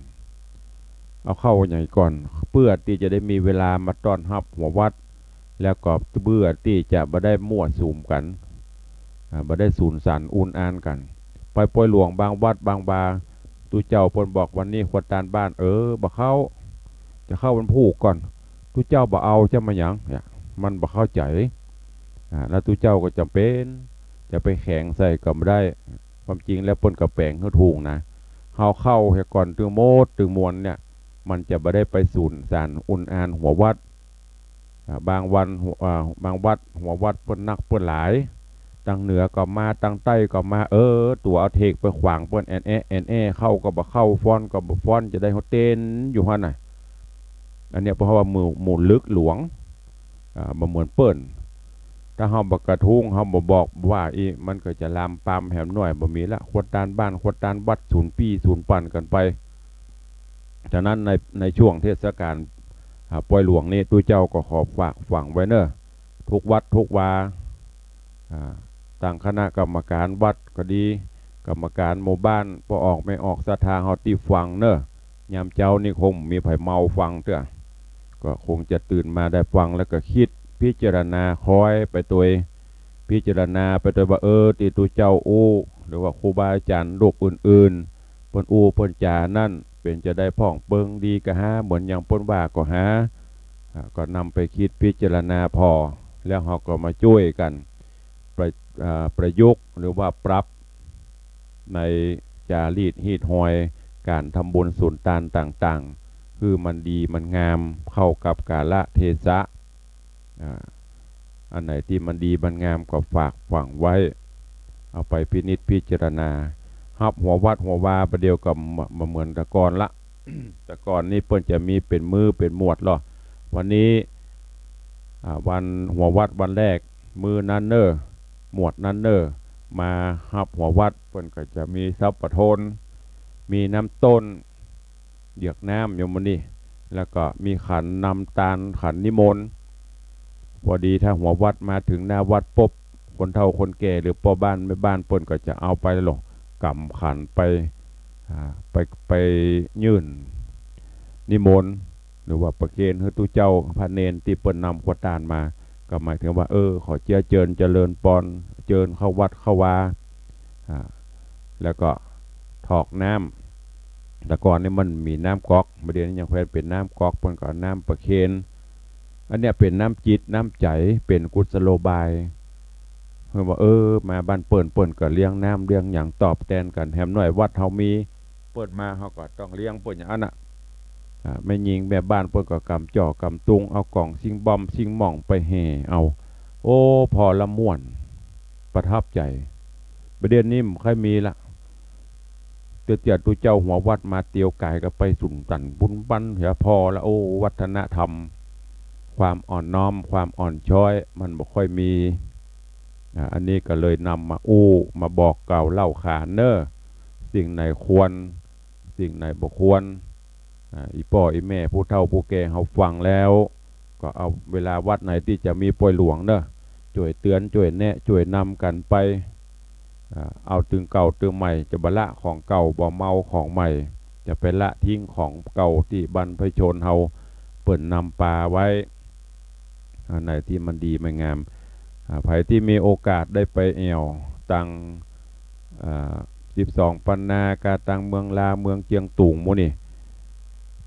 เอาข้าวหยังก่อน เปื้อตี้จะได้มีเวลามาต้อนฮับหัววัด แล้วก็เปื้อตี้จะบ่ได้มั่วสุมกั๋น อ่า บ่ได้สุงสันต์อุนอานกั๋น ไปปอยหลวงบางวัดบางวา ตุ๊เจ้าเปิ้นบอกวันนี้ครัวตานบ้าน เออ บ่เข้า จะเข้าวันพูกก่อน ตุ๊เจ้าบ่เอาจะมาหยังเนี่ย มันบ่เข้าใจ๋ อ่า แล้วตุ๊เจ้าก็จ๋ำเป๋นจะไปแข็งใส่ก็บ่ได้ ความจริงแล้วเปิ้นก็แป๋งหื้อถูกนะ เฮาเข้าเหียก่อนตึงหมดตึงมวลเนี่ย มันจะบ่ได้ไปสูญสารอุณอาญหัววัด อ่า บางวันหัว อ่า บางวัดหัววัดเปิ้นนักเปิ้นหลาย ตางเหนือก็มา ตางใต้ก็มา เออ ตั๋วเอาเทกไปขวางเปิ้น แอนแอ แอนแอ เข้าก็บ่เข้า ฟ้อนก็บ่ฟ้อน จะได้หัวเต้นอยู่หั้นน่ะ อันเนี้ยเพราะว่าหมู่ หมู่ลึกหลวง อ่า บ่เหมือนเปิ้น ถ้าเฮาบ่กระทุ้ง เฮาบ่บอกว่าอี้ มันก็จะลามปามแหมหน่อย บ่มีละ ขวัดตานบ้าน ขวัดตานวัด สูญปี้สูญปันกั๋นไป ฉะนั้นใน ในช่วงเทศกาล อ่า ปอยหลวงนี้ ตุ๊เจ้าก็ขอฝากฝังไว้เน่อ ทุกวัดทุกวา อ่า ตางคณะกรรมการวัดก็ดี กรรมการหมู่บ้าน ป้อออกแม่ออกศรัทธาเฮาตี้ฟังเน่อ ยามเจ๊านี่คงมีใผเมาฟังเตื้อ ก็คงจะตื่นมาได้ฟังแล้วก็กึ๊ดพิจารณาคอยไปตวย พิจารณาไปตวยว่า เออ ตี้ตุ๊เจ้าอู้ หรือว่าครูบาอาจ๋ารย์รูปอื่นๆ เปิ้นอู้เปิ้นจ๋านั้น เป๋นจาใดพ่อง เปิงดีก่าฮา เหมือนอย่างเปิ้นว่าก่าฮา อ่า ก็นำไปกึ๊ดพิจารณาผ่อ แล้วเฮาก็มาจ้วยกั๋น ประ อ่า ประยุกต์หรือว่าปรับ ในจารีตฮีตฮอยก๋านทำบุญสูญตานต่างๆ หื้อมันดีมันงามเข้ากับกาละเทศะ อ่า อันไหนตี้มันดีมันงามก็ฝากฝังไว้ เอาไปพินิจพิจารณา ฮับหัววัดหัววาประเดี๋ยวก็บ่ บ่เหมือนแต่ก่อนละ แต่ก่อนนี่เปิ้นจะมีเป๋นมื้อเป๋นหมวดลอ วันนี้ อ่า วันหัววัดวันแรก มื้อนั้นเน่อ หมวดนั้นเน่อ มาฮับหัววัด เปิ้นก็จะมีสัพพะทน มีน้ำต้น เหยือกน้ำโยมมื้อนี้ แล้วก็มีขันนำตาน ขันนิมนต์ พอดีถ้าหัววัดมาเถิงหน้าวัดปุ๊บ คนเฒ่าคนแก่หรือป้อบ้านแม่บ้านเปิ้นก็จะเอาไปลงก๋ำขันไป อ่า ไป ไปยื่นนิมนต์ หรือว่าประเคนหื้อตุ๊เจ้าพระเณรตี้เปิ้นนำขวัดตานมา ก็หมายถึงว่า เออ ขอเจียเจิญเจริญปอน เจิญเข้าวัดเข้าวา อ่า แล้วก็ถอกน้ำ แต่ก่อนนี่มันมีน้ำก๊อก บ่าเดี่ยวนี้ยังแควนเป๋นน้ำก๊อก เปิ้นก็เอาน้ำประเคน อันเนี้ยเป๋นน้ำจิตน้ำใจ๋ เป๋นกุศโลบาย เปิ้นว่า เออ มาบ้านเปิ้น เปิ้นก็เลี้ยงน้ำเลี้ยงหยังตอบแตนกั๋น แหมหน่อยวัดเฮามี เปิ้นมาเฮาก็ต้องเลี้ยงเปิ้นอย่างอั้นน่ะ อ่า แม่ญิงแม่บ้านเปิ้นก็ก๋ำจ้อกก๋ำตุง เอาก๋องซิ่งบ้อมซิ่งหม่องไปแห่เอา โอ้ ผ่อละม่วน ประทับใจ๋ บ่าเดี่ยวนี้บ่ค่อยมีละ เตื้อเตี้ยตุ๊เจ้าหัววัดมาเตียวก๋ายก็ไปสูญตันบุญบั้นเหีย ผ่อละ โอ้ วัฒนธรรม ความอ่อนน้อม ความอ่อนช้อย มันบ่ค่อยมี อ่า อันนี้ก็เลยนำมาอู้มาบอกกล่าวเล่าขานเน่อ สิ่งไหนควร สิ่งไหนบ่ควร อ่า อี่ป้ออี่แม่ผู้เฒ่าผู้แก่เฮาฟังแล้ว ก็เอาเวลาวัดไหนตี้จะมีปอยหลวงเน่อ จ้วยเตือน จ้วยแนะ จ้วยนำกั๋นไป อ่า เอาตึงเก่าตึงใหม่ จะบ่ละของเก่า บ่เมาของใหม่ จะไปละทิ้งของเก่าตี้บรรพชนเฮาเปิ้นนำปาไว้ อันไหนตี้มันดีมันงาม อ่า ใผตี้มีโอกาสได้ไปแอ่วตัง อ่า สิบสองปันนา กาตังเมืองลา เมืองเจียงตุงหมู่นี่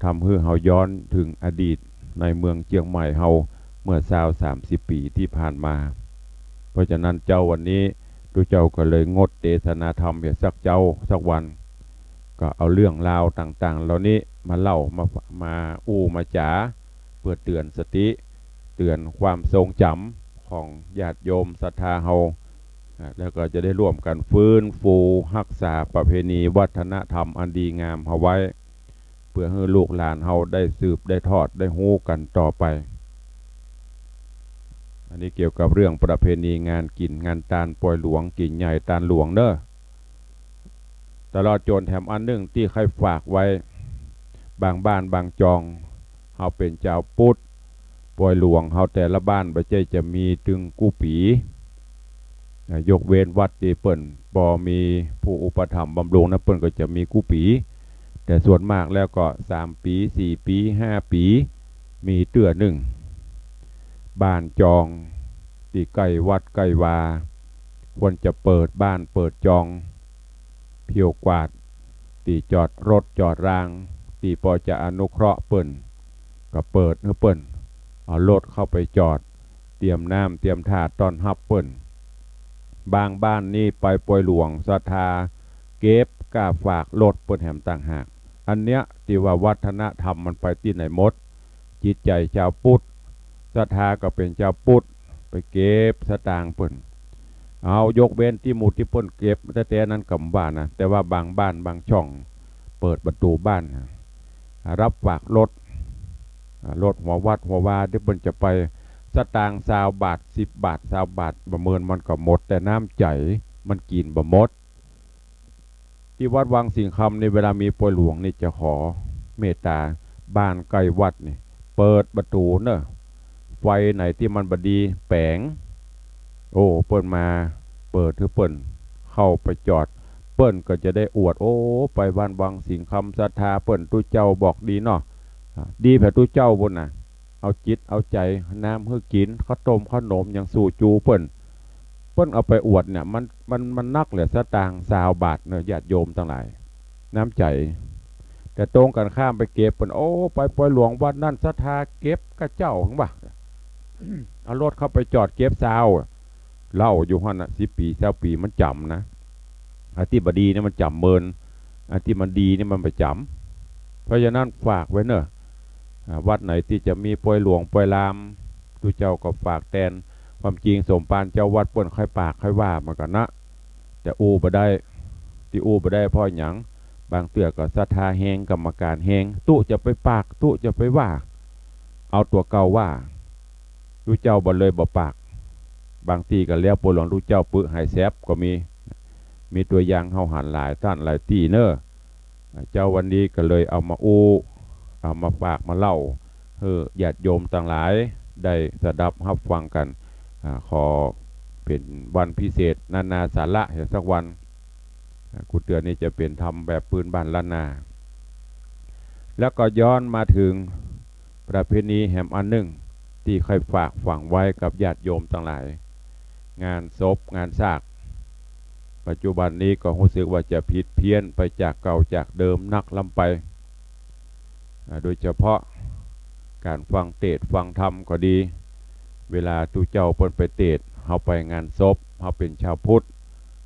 ทำหื้อเฮาย้อนเถิงอดีตในเมืองเจียงใหม่เฮาเมื่อซาวสามสิบปี๋ตี้ผ่านมา เพราะฉะนั้นเจ๊าวันนี้ตุ๊เจ้าก็เลยงดเตสนาธรรมเหียสักเจ๊าสักวัน ก็เอาเรื่องราวต่างๆ เหล่านี้มาเล่า มา มาอู้มาจ๋า เปื้อเตือนสติ เตือนความทรงจ๋ำของญาติโยมศรัทธาเฮา อ่า แล้วก็จะได้ร่วมกั๋นฟื้นฟูฮักษาประเพณีวัฒนธรรมอันดีงามเฮาไว้ เปื้อหื้อลูกหลานเฮาได้สืบได้ทอดได้ฮู้กั๋นต่อไป อันนี้เกี่ยวกับเรื่องประเพณีงานกิ๋นงานตานปอยหลวง กิ๋นใหญ่ตานหลวงเน่อ ตลอดจ๋นแถมอันนึ่งตี้ใค่ฝากไว้ บางบ้านบางจอง เฮาเป๋นจาวปุทธ ปอยหลวงเฮาแต่ละบ้านบ่ใจ้จะมีตึงกู้ปี๋ อ่า ยกเว้นวัดตี้เปิ้นปอมีผู้อุปถัมภ์บำรุงนะ เปิ้นก็จะมีกู้ปี๋ แต่ส่วนมากแล้วก็สามปี๋ สี่ปี๋ ห้าปี๋ มีเตื้อนึ่ง บ้านจองตี้ใก้วัดใก้วา ควรจะเปิดบ้านเปิดจอง เผี้ยวกวาด ตี้จอดรถจอดราง ตี้ปอจะอนุเคราะห์เปิ้น ก็เปิดหื้อเปิ้น เอารถเข้าไปจอด เตรียมน้ำเตรียมท่าต้อนฮับเปิ้น บางบ้านนี่ไปปอยหลวงศรัทธาเก็บก้าฝากรถเปิ้นแหมต่างหาก อันเนี้ยตี้ว่าวัฒนธรรมมันไปตี้ไหนหมด จิตใจ๋จาวปุทธ ศรัทธาก็เป๋นจาวปุทธ ไปเก็บสตางค์เปิ้น เอายกเว้นตี้หมู่ตี้เปิ้นเก็บแต๊ๆ นั้นก็บ่ว่านะ แต่ว่าบางบ้านบางช่องเปิดประตู๋บ้าน รับฝากรถ อ่า รถหัววัดหัววาตี้เปิ้นจะไป สตางค์ซาวบาท สิบบาท ซาวบาท บ่าเมินมันก็หมด แต่น้ำใจ๋มันกิ๋นบ่หมด ตี้วัดวังสิงห์คำนี่เวลามีปอยหลวงนี่จะขอเมตต๋าบ้านใก้วัดนี่เปิดประตู๋เนาะ ไฟไหนตี้มันบ่ดีแป๋ง โอ้ เปิ้นมาเปิดหื้อเปิ้นเข้าไปจอด เปิ้นก็จะได้อวด โอ้ ไปบ้านวังสิงห์คำศรัทธาเปิ้นตุ๊เจ้าบอกดีเนาะ อ่า ดีแผตุ๊เจ้าปู้นน่ะ เอาจิตเอาใจ๋ น้ำหื้อกิ๋น ข้าวต้มข้าวหนมหยังสู่จูเปิ้น เปิ้นเอาไปอวดเนี่ย มัน มัน มันนักแหละ สตางค์ซาวบาทเนาะ ญาติโยมตังหลาย น้ำใจ๋ แต่ตรงกันข้ามไปเก็บเปิ้น โอ้ ไปปอยหลวงวัดนั้นศรัทธาเก็บก้าเจ้า หังว่า เอารถเข้าไปจอดเก็บซาว เล่าอยู่หั้นน่ะ สิบปี๋ ซาวปี๋ มันจ๋ำนะ อันตี้บ่ดีนี่มันจ๋ำเมิน อันตี้มันดีนี่มันบ่จ๋ำ เพราะฉะนั้นฝากไว้เนาะ อ่า วัดไหนตี้จะมีปอยหลวงปอยลาม ตุ๊เจ้าก็ฝากแตน ความจริงสมภารเจ้าวัดเปิ้นค่อยปากค่อยว่ามากั๋นนะ แต่อู้บ่ได้ ตี้อู้บ่ได้เพราะหยัง บางเตื้อก็ศรัทธาแฮง กรรมการแฮง ตุ๊จะไปปาก ตุ๊จะไปว่า เอาตั๋วเก่าว่า ตุ๊เจ้าบ่เลยบ่ปาก บางตี้ก็แล้วปอยหลวงตุ๊เจ้าปึหายแสบก็มี มีตั๋วอย่างเฮาหันหลายต้านหลายตี้เนาะ เจ้าวันนี้ก็เลยเอามาอู้ เอามาฝากมาเล่า หื้อญาติโยมตังหลายได้สดับฮับฟังกั๋น อ่า ขอเป๋นวันพิเศษนานาสาระเหียสักวัน อ่า กูเตื้อนี่จะเป๋นธรรมแบบปื้นบ้านล้านนา แล้วก็ย้อนมาเถิงประเพณีแหมอันนึ่งตี้ใค่ฝากฝังไว้กับญาติโยมตังหลาย งานศพงานซาก ปัจจุบันนี้ก็ฮู้สึกว่าจะผิดเพี้ยนไปจากเก่าจากเดิมนักล้ำไป อ่า โดยเฉพาะก๋านฟังเตสน์ฟังธรรมก็ดี เวลาตุ๊เจ้าเปิ้นไปเตสน์ เฮาไปงานศพ เฮาเป๋นชาวพุทธ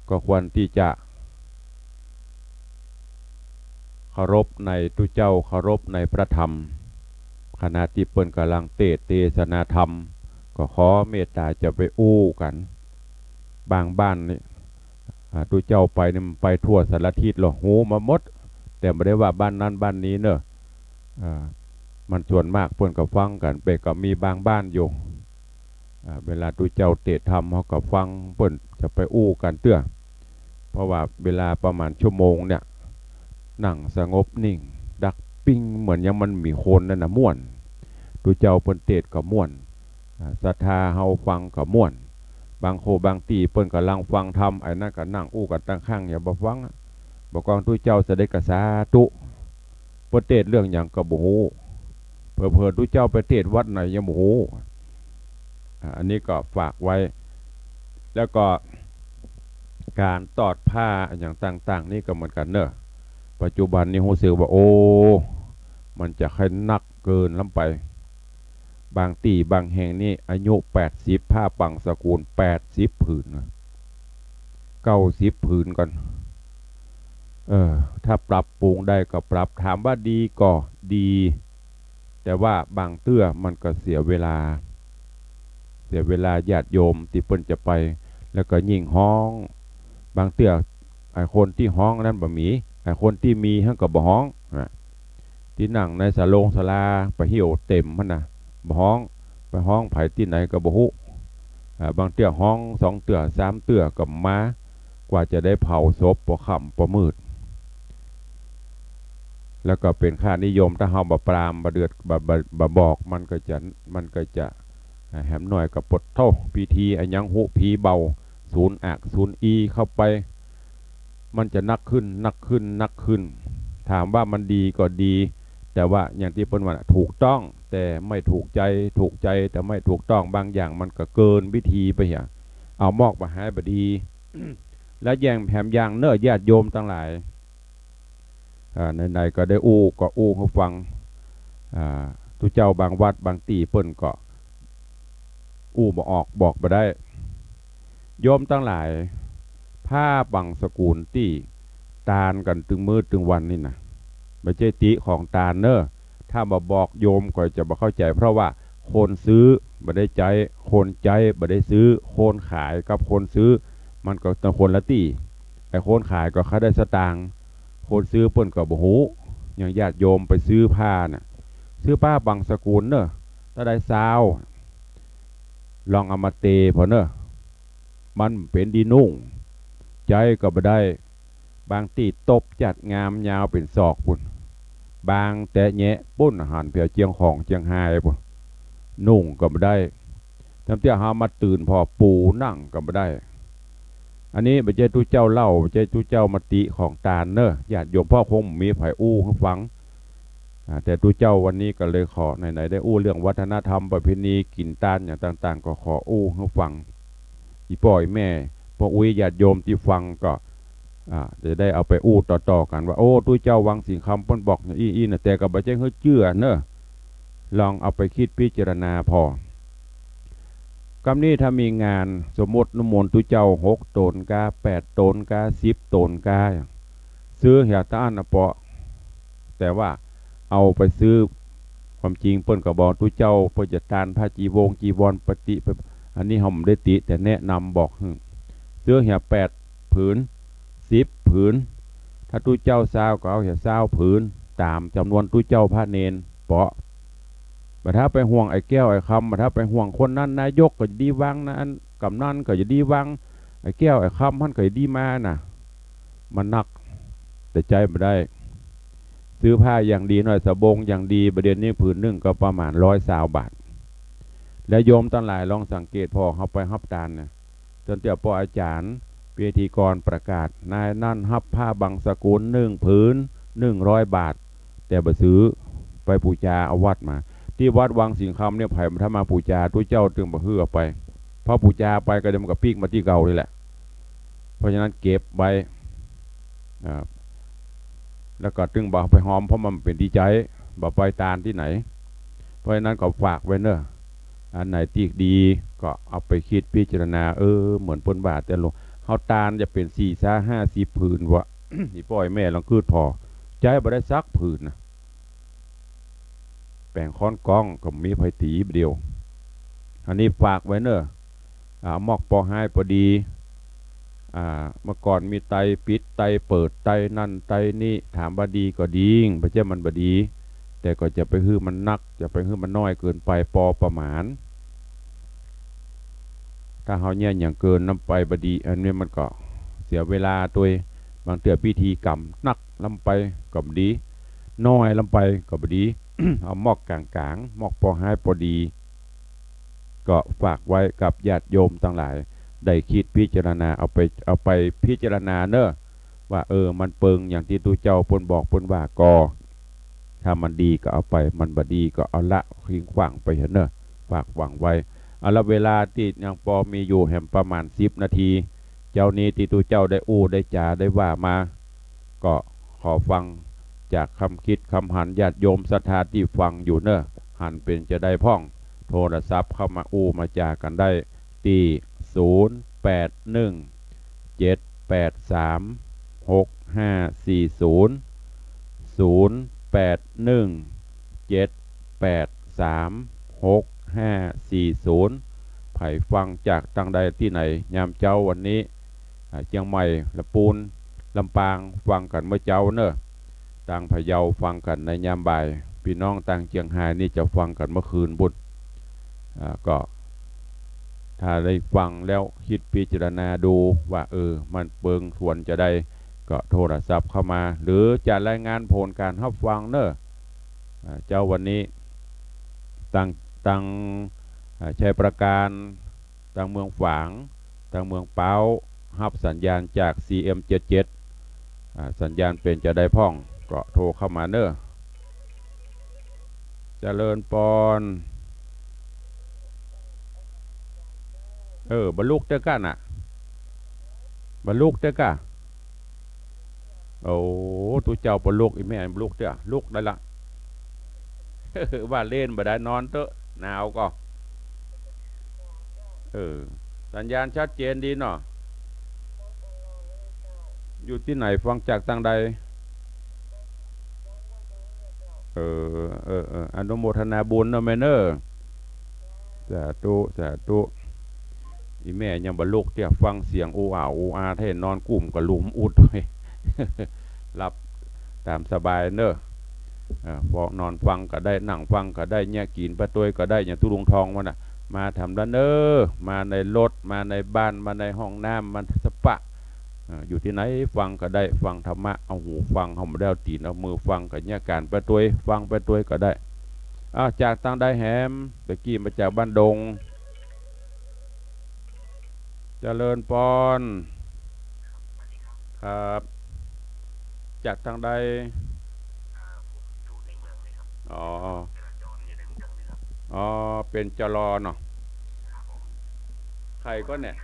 ก็ควรตี้จะเคารพในตุ๊เจ้า เคารพในพระธรรม ขณะตี้เปิ้นก่ำลังเตสน์เตสนาธรรม ก็ขอเมตต๋าจะไปอู้กั๋น บางบ้านนี่ อ่า ตุ๊เจ้าไปนี่มันไปทั่วสารทิศลอ ฮู้มาหมด แต่บ่ได้ว่าบ้านนั้นบ้านนี้เนาะ อ่า มันส่วนมากเปิ้นก็ฟังกั๋น เป๋นก็มีบางบ้านอยู่ อ่า เวลาตุ๊เจ้าเตสน์ธรรม เฮาก็ฟังเปิ้นจะไปอู้กั๋นเตื้อ เพราะว่าเวลาประมาณชั่วโมงเนี่ย นั่งสงบนิ่ง ดักปิ้ง เหมือนยังมันมีคนนั่นน่ะ ม่วน ตุ๊เจ้าเปิ้นเตสน์ก็ม่วน อ่า ศรัทธาเฮาฟังก็ม่วน บางโคบางตี้เปิ้นก่ำลังฟังธรรม ไอ้นั้นก็นั่งอู้กั๋นตังข้าง อย่าบ่ฟังอะ บ่ากองตุ๊เจ้าเสด็จก็สาธุ เปิ้นเตสน์เรื่องหยังก็บ่ฮู้ เผลอๆ ตุ๊เจ้าไปเตสน์วัดไหนยังบ่ฮู้ อ่า อันนี้ก็ฝากไว้ แล้วก็ก๋านตอดผ้าอะหยังต่างๆ นี่ก็เหมือนกั๋นเนาะ ปัจจุบันนี้ฮู้สึกว่า โอ้ มันจะใค่นักเกินล้ำไป บางตี้บางแห่งนี่อายุแปดสิบ ผ้าปังสกุลแปดสิบผืนนะ เก้าสิบผืนก่อน เออ ถ้าปรับปรุงได้ก็ปรับ ถามว่าดีก็ดี แต่ว่าบางเตื้อมันก็เสียเวลา เสียเวลาญาติโยมตี้เปิ้นจะไป แล้วก็ยิ่งฮ้อง บางเตื้อ ไอ้คนตี้ฮ้องนั้นบ่มี ไอ้คนตี้มีหั้นก็บ่ฮ้องนะ ตี้นั่งในศาลงศาลา ไปเหี่ยวเต็มหั้นน่ะ บ่ฮ้อง ไปฮ้องใผตี้ไหนก็บ่ฮู้ อ่า บางเตื้อฮ้องสองเตื้อสามเตื้อก็มา กว่าจะได้เผาศพปอค่ำปอมืด แล้วก็เป๋นค่านิยม ถ้าเฮาบ่ปราม บ่เดือด บ่ บ่ บ่บอก มันก็จะ มันก็จะ อ่า แหมหน่อยก็ปะโธ่ พิธีอะหยังฮู้ ผีเบา สูนอากสูนอีเข้าไป มันจะนักขึ้น นักขึ้น นักขึ้น ถามว่ามันดีก็ดี แต่ว่าอย่างตี้เปิ้นว่าน่ะ ถูกต้องแต่ไม่ถูกใจ ถูกใจแต่ไม่ถูกต้อง บางอย่างมันก็เกินวิธีไปเหีย เอามอกบ่าหายบ่ดี แล้วแหมแหมอย่างเนาะ ญาติโยมตังหลาย อ่า ไหนๆ ก็ได้อู้ ก็อู้หื้อฟัง อ่า ตุ๊เจ้าบางวัดบางตี้เปิ้นก็ อู้บ่ออก บอกบ่ได้ โยมตังหลาย ผ้าบังสกุลตี้ตานกั๋นตึงมื้อตึงวันนี่นะ บ่ใจ้ติของตานเน่อ ถ้าบ่บอกโยมก็จะบ่เข้าใจ๋ เพราะว่าคนซื้อบ่ได้ใจ๊ คนใจ๊บ่ได้ซื้อ คนขายกับคนซื้อ มันก็คนละตี้ ไอ้คนขายก็ใค่ได้สตางค์ คนซื้อเปิ้นก็บ่ฮู้ อย่างญาติโยมไปซื้อผ้าน่ะ ซื้อผ้าบังสกุลเน่อ เต้าใดซาว ลองเอามาเตผ่อเน่อ มันเป๋นดีนุ่ง ใจ๊ก็บ่ได้ บางตี้ตบจัดงามยาวเป๋นศอกปู้น บางแตะแงะปู้น หันแผวเจียงของเจียงฮายปู้น นุ่งก็บ่ได้ ตำเตื้อเฮามาตื่นผ่อปูนั่งก็บ่ได้ อันนี้บ่ใจ้ตุ๊เจ้าเล่า บ่ใจ้ตุ๊เจ้ามาติของตานเน่อ ญาติโยม เพราะคงบ่มีใผอู้หื้อฟัง อ่า แต่ตุ๊เจ้าวันนี้ก็เลยขอ ไหนๆ ได้อู้เรื่องวัฒนธรรมประเพณีกิ๋นตานอย่างต่างๆ ก็ขออู้หื้อฟัง อี่ป้ออี่แม่ ป้ออุ๊ย ญาติโยมตี้ฟังก็ อ่า จะได้เอาไปอู้ต่อๆ กั๋นว่า โอ้ ตุ๊เจ้าวังสิงห์คำเปิ้นบอกอย่างอี้ๆ นะ แต่ก็บ่ใจ้หื้อเจื้อเน่อ ลองเอาไปกึ๊ดพิจารณาผ่อ กำนี้ถ้ามีงานสมมุตินิมนต์ตุ๊เจ้าหกต๋นก้า แปดต๋นก้า สิบต๋นก้า ซื้อเหียตะอั้นนะเปาะ แต่ว่าเอาไปซื้อ ความจริงเปิ้นก็บอกตุ๊เจ้า เปิ้นจะตานผ้าจีวงจีวรปฏิ อันนี้เฮาบ่ได้ติ แต่แนะนำบอกหื้อ ซื้อเหียแปดผืน สิบผืน ถ้าตุ๊เจ้าซาวก็เอาเหียซาวผืน ต๋ามจ๋ำนวนตุ๊เจ้าพระเณรเปาะ บ่ถ้าไปห่วงไอ้แก้วไอ้คำ บ่ถ้าไปห่วงคนนั้น นายกก็จะดีวางนะ อันก๋ำนันก็จะดีวาง ไอ้แก้วไอ้คำหั้นก็จะดีมาน่ะ มันนัก แต่ใจ๊บ่ได้ ซื้อผ้าอย่างดีหน่อย สบงอย่างดี บ่าเดี่ยวนี้ผืนนึ่งก็ประมาณร้อยซาวบาท และโยมตังหลายลองสังเกต ผ่อเฮาไปฮับตานน่ะ ตำเตื้อป้ออาจ๋ารย์ พิธีกรประกาศ นายนั้นฮับผ้าบังสกุลนึ่งผืน นึ่งร้อยบาท แต่บ่ซื้อ ไปปู๋จาเอาวัดมา ตี้วัดวังสิงห์คำเนี่ย ใผบ่ถ้ามาปู๋จา ตุ๊เจ้าตึงบ่หื้อเอาไป เพราะปู๋จาไปก็เดี๋ยวมันก็ปิ๊กมาตี้เก่านี่แหละ เพราะฉะนั้นเก็บไว้ อ่า แล้วก็ตึงบ่ไปฮอม เพราะมันเป๋นตี้ใจ๊ บ่ไปตานตี้ไหน เพราะฉะนั้นก็ฝากไว้เน่อ อันไหนตี้ดีก็เอาไปกึ๊ดพิจารณา เออ เหมือนเปิ้นว่า แต่หลวง เฮาตานจะเป๋นสี่ซาว ห้าสิบผืนวะ อี่ป้ออี่แม่ลองกึ๊ดผ่อ ใจ๊บ่ได้สักผืนน่ะ แป๋งค้อนก๊องก็บ่มีใผตี๋บ่าเดี่ยว อันนี้ฝากไว้เน่อ อ่า หมอกปอฮ้ายปอดี อ่า เมื่อก่อนมีไตปิดไตเปิด ไตนั่นไตนี้ ถามว่าดีก็ดี บ่ใจ้มันบ่ดี แต่ก็จะไปหื้อมันนัก จะไปหื้อมันน้อยเกินไป ปอประมาณ ถ้าเฮาเยียะหยังเกินล้ำไปบ่ดี อันนี้มันก็เสียเวลาตวย บางเตื้อพิธีกรรมนักล้ำไปก็บ่ดี น้อยล้ำไปก็บ่ดี เอาหมอกก๋างๆ หมอกปอฮ้ายปอดี ก็ฝากไว้กับญาติโยมตังหลาย ได้กึ๊ดพิจารณา เอาไป เอาไปพิจารณาเน่อ ว่า เออ มันเปิงอย่างตี้ตุ๊เจ้าเปิ้นบอกเปิ้นว่าก่อ ถ้ามันดีก็เอาไป มันบ่ดีก็เอาละทิ้งขว้างไปเหียเน่อ ฝากฝังไว้ เอาละ เวลาตี้ยังปอมีอยู่แหมประมาณสิบนาที เจ้านี้ตี้ตุ๊เจ้าได้อู้ได้จ๋าได้ว่ามา ก็ขอฟังจากคำกึ๊ดคำหันญาติโยมศรัทธาตี้ฟังอยู่เน่อ หันเป๋นจาใดพ่อง โทรศัพท์เข้ามาอู้มาจ๋ากั๋นได้ตี้ ศูนย์แปดหนึ่ง เจ็ดแปดสาม หกห้าสี่ศูนย์ ศูนย์แปดหนึ่ง เจ็ดแปดสาม หกห้าสี่ศูนย์ ใผฟังจากตางใดตี้ไหน ยามเจ๊าวันนี้ อ่า เจียงใหม่ ละปูน ลำปาง ฟังกั๋นเมื่อเจ๊าเน่อ ตางพะเยาฟังกั๋นในยามบ่าย ปี้น้องตางเจียงฮายนี่จะฟังกั๋นเมื่อคืนปู้น อ่า ก็ ถ้าได้ฟังแล้วกึ๊ดพิจารณาดูว่า เออ มันเปิงควรจาใด ก็โทรศัพท์เข้ามา หรือจะรายงานผลก๋านฮับฟังเน่อ อ่า เจ๊าวันนี้ ตาง ตาง อ่า ชัยปราการ ตางเมืองฝาง ตางเมืองป๊าว ฮับสัญญาณจาก ซีเอ็มเจ็ดเจ็ด อ่า สัญญาณเป๋นจาใดพ่อง ก็โทรเข้ามาเน่อ เจริญปอน เออ บ่ลุกเตื้อก้าน่ะ บ่ลุกเตื้อก้า โอ้ ตุ๊เจ้าบ่ลุก อี่แม่บ่ลุกเตื้อ ลุกได้ละ ว่าเล่นบ่ได้ นอนเต๊อะ หนาวก่อ เออ สัญญาณชัดเจนดีเนาะ อยู่ตี้ไหน ฟังจากตางใด เออ เออ เออ อนุโมทนาบุญเนาะแม่เนาะ สาธุ สาธุ อี่แม่ยังบ่ลุกเตื้อ ฟังเสียงโออา โออา แท้ นอนกุ้มกะลุมอุด หลับต๋ามสบายเนาะ เออ พอนอนฟังก็ได้ นั่งฟังก็ได้ เยียะกิ๋นไปตวยก็ได้ อย่างตุ๊ลุงทองมันน่ะ มาทำละเนาะ มาในรถ มาในบ้าน มาในห้องน้ำ มาสปะ เออ อยู่ตี้ไหนฟังก็ได้ ฟังธรรมะ เอาหูฟัง เอาบ่าเอาตี๋น เอามือฟัง ก็เยียะก๋านไปตวย ฟังไปตวยก็ได้ อ้าว จากตางใดแหม ตะกี้มาจากบ้านดง เจริญปอน ครับ จากตางใด อ๋อ อ๋อ เป๋น จลอ เนาะ ใผก่อเนี่ย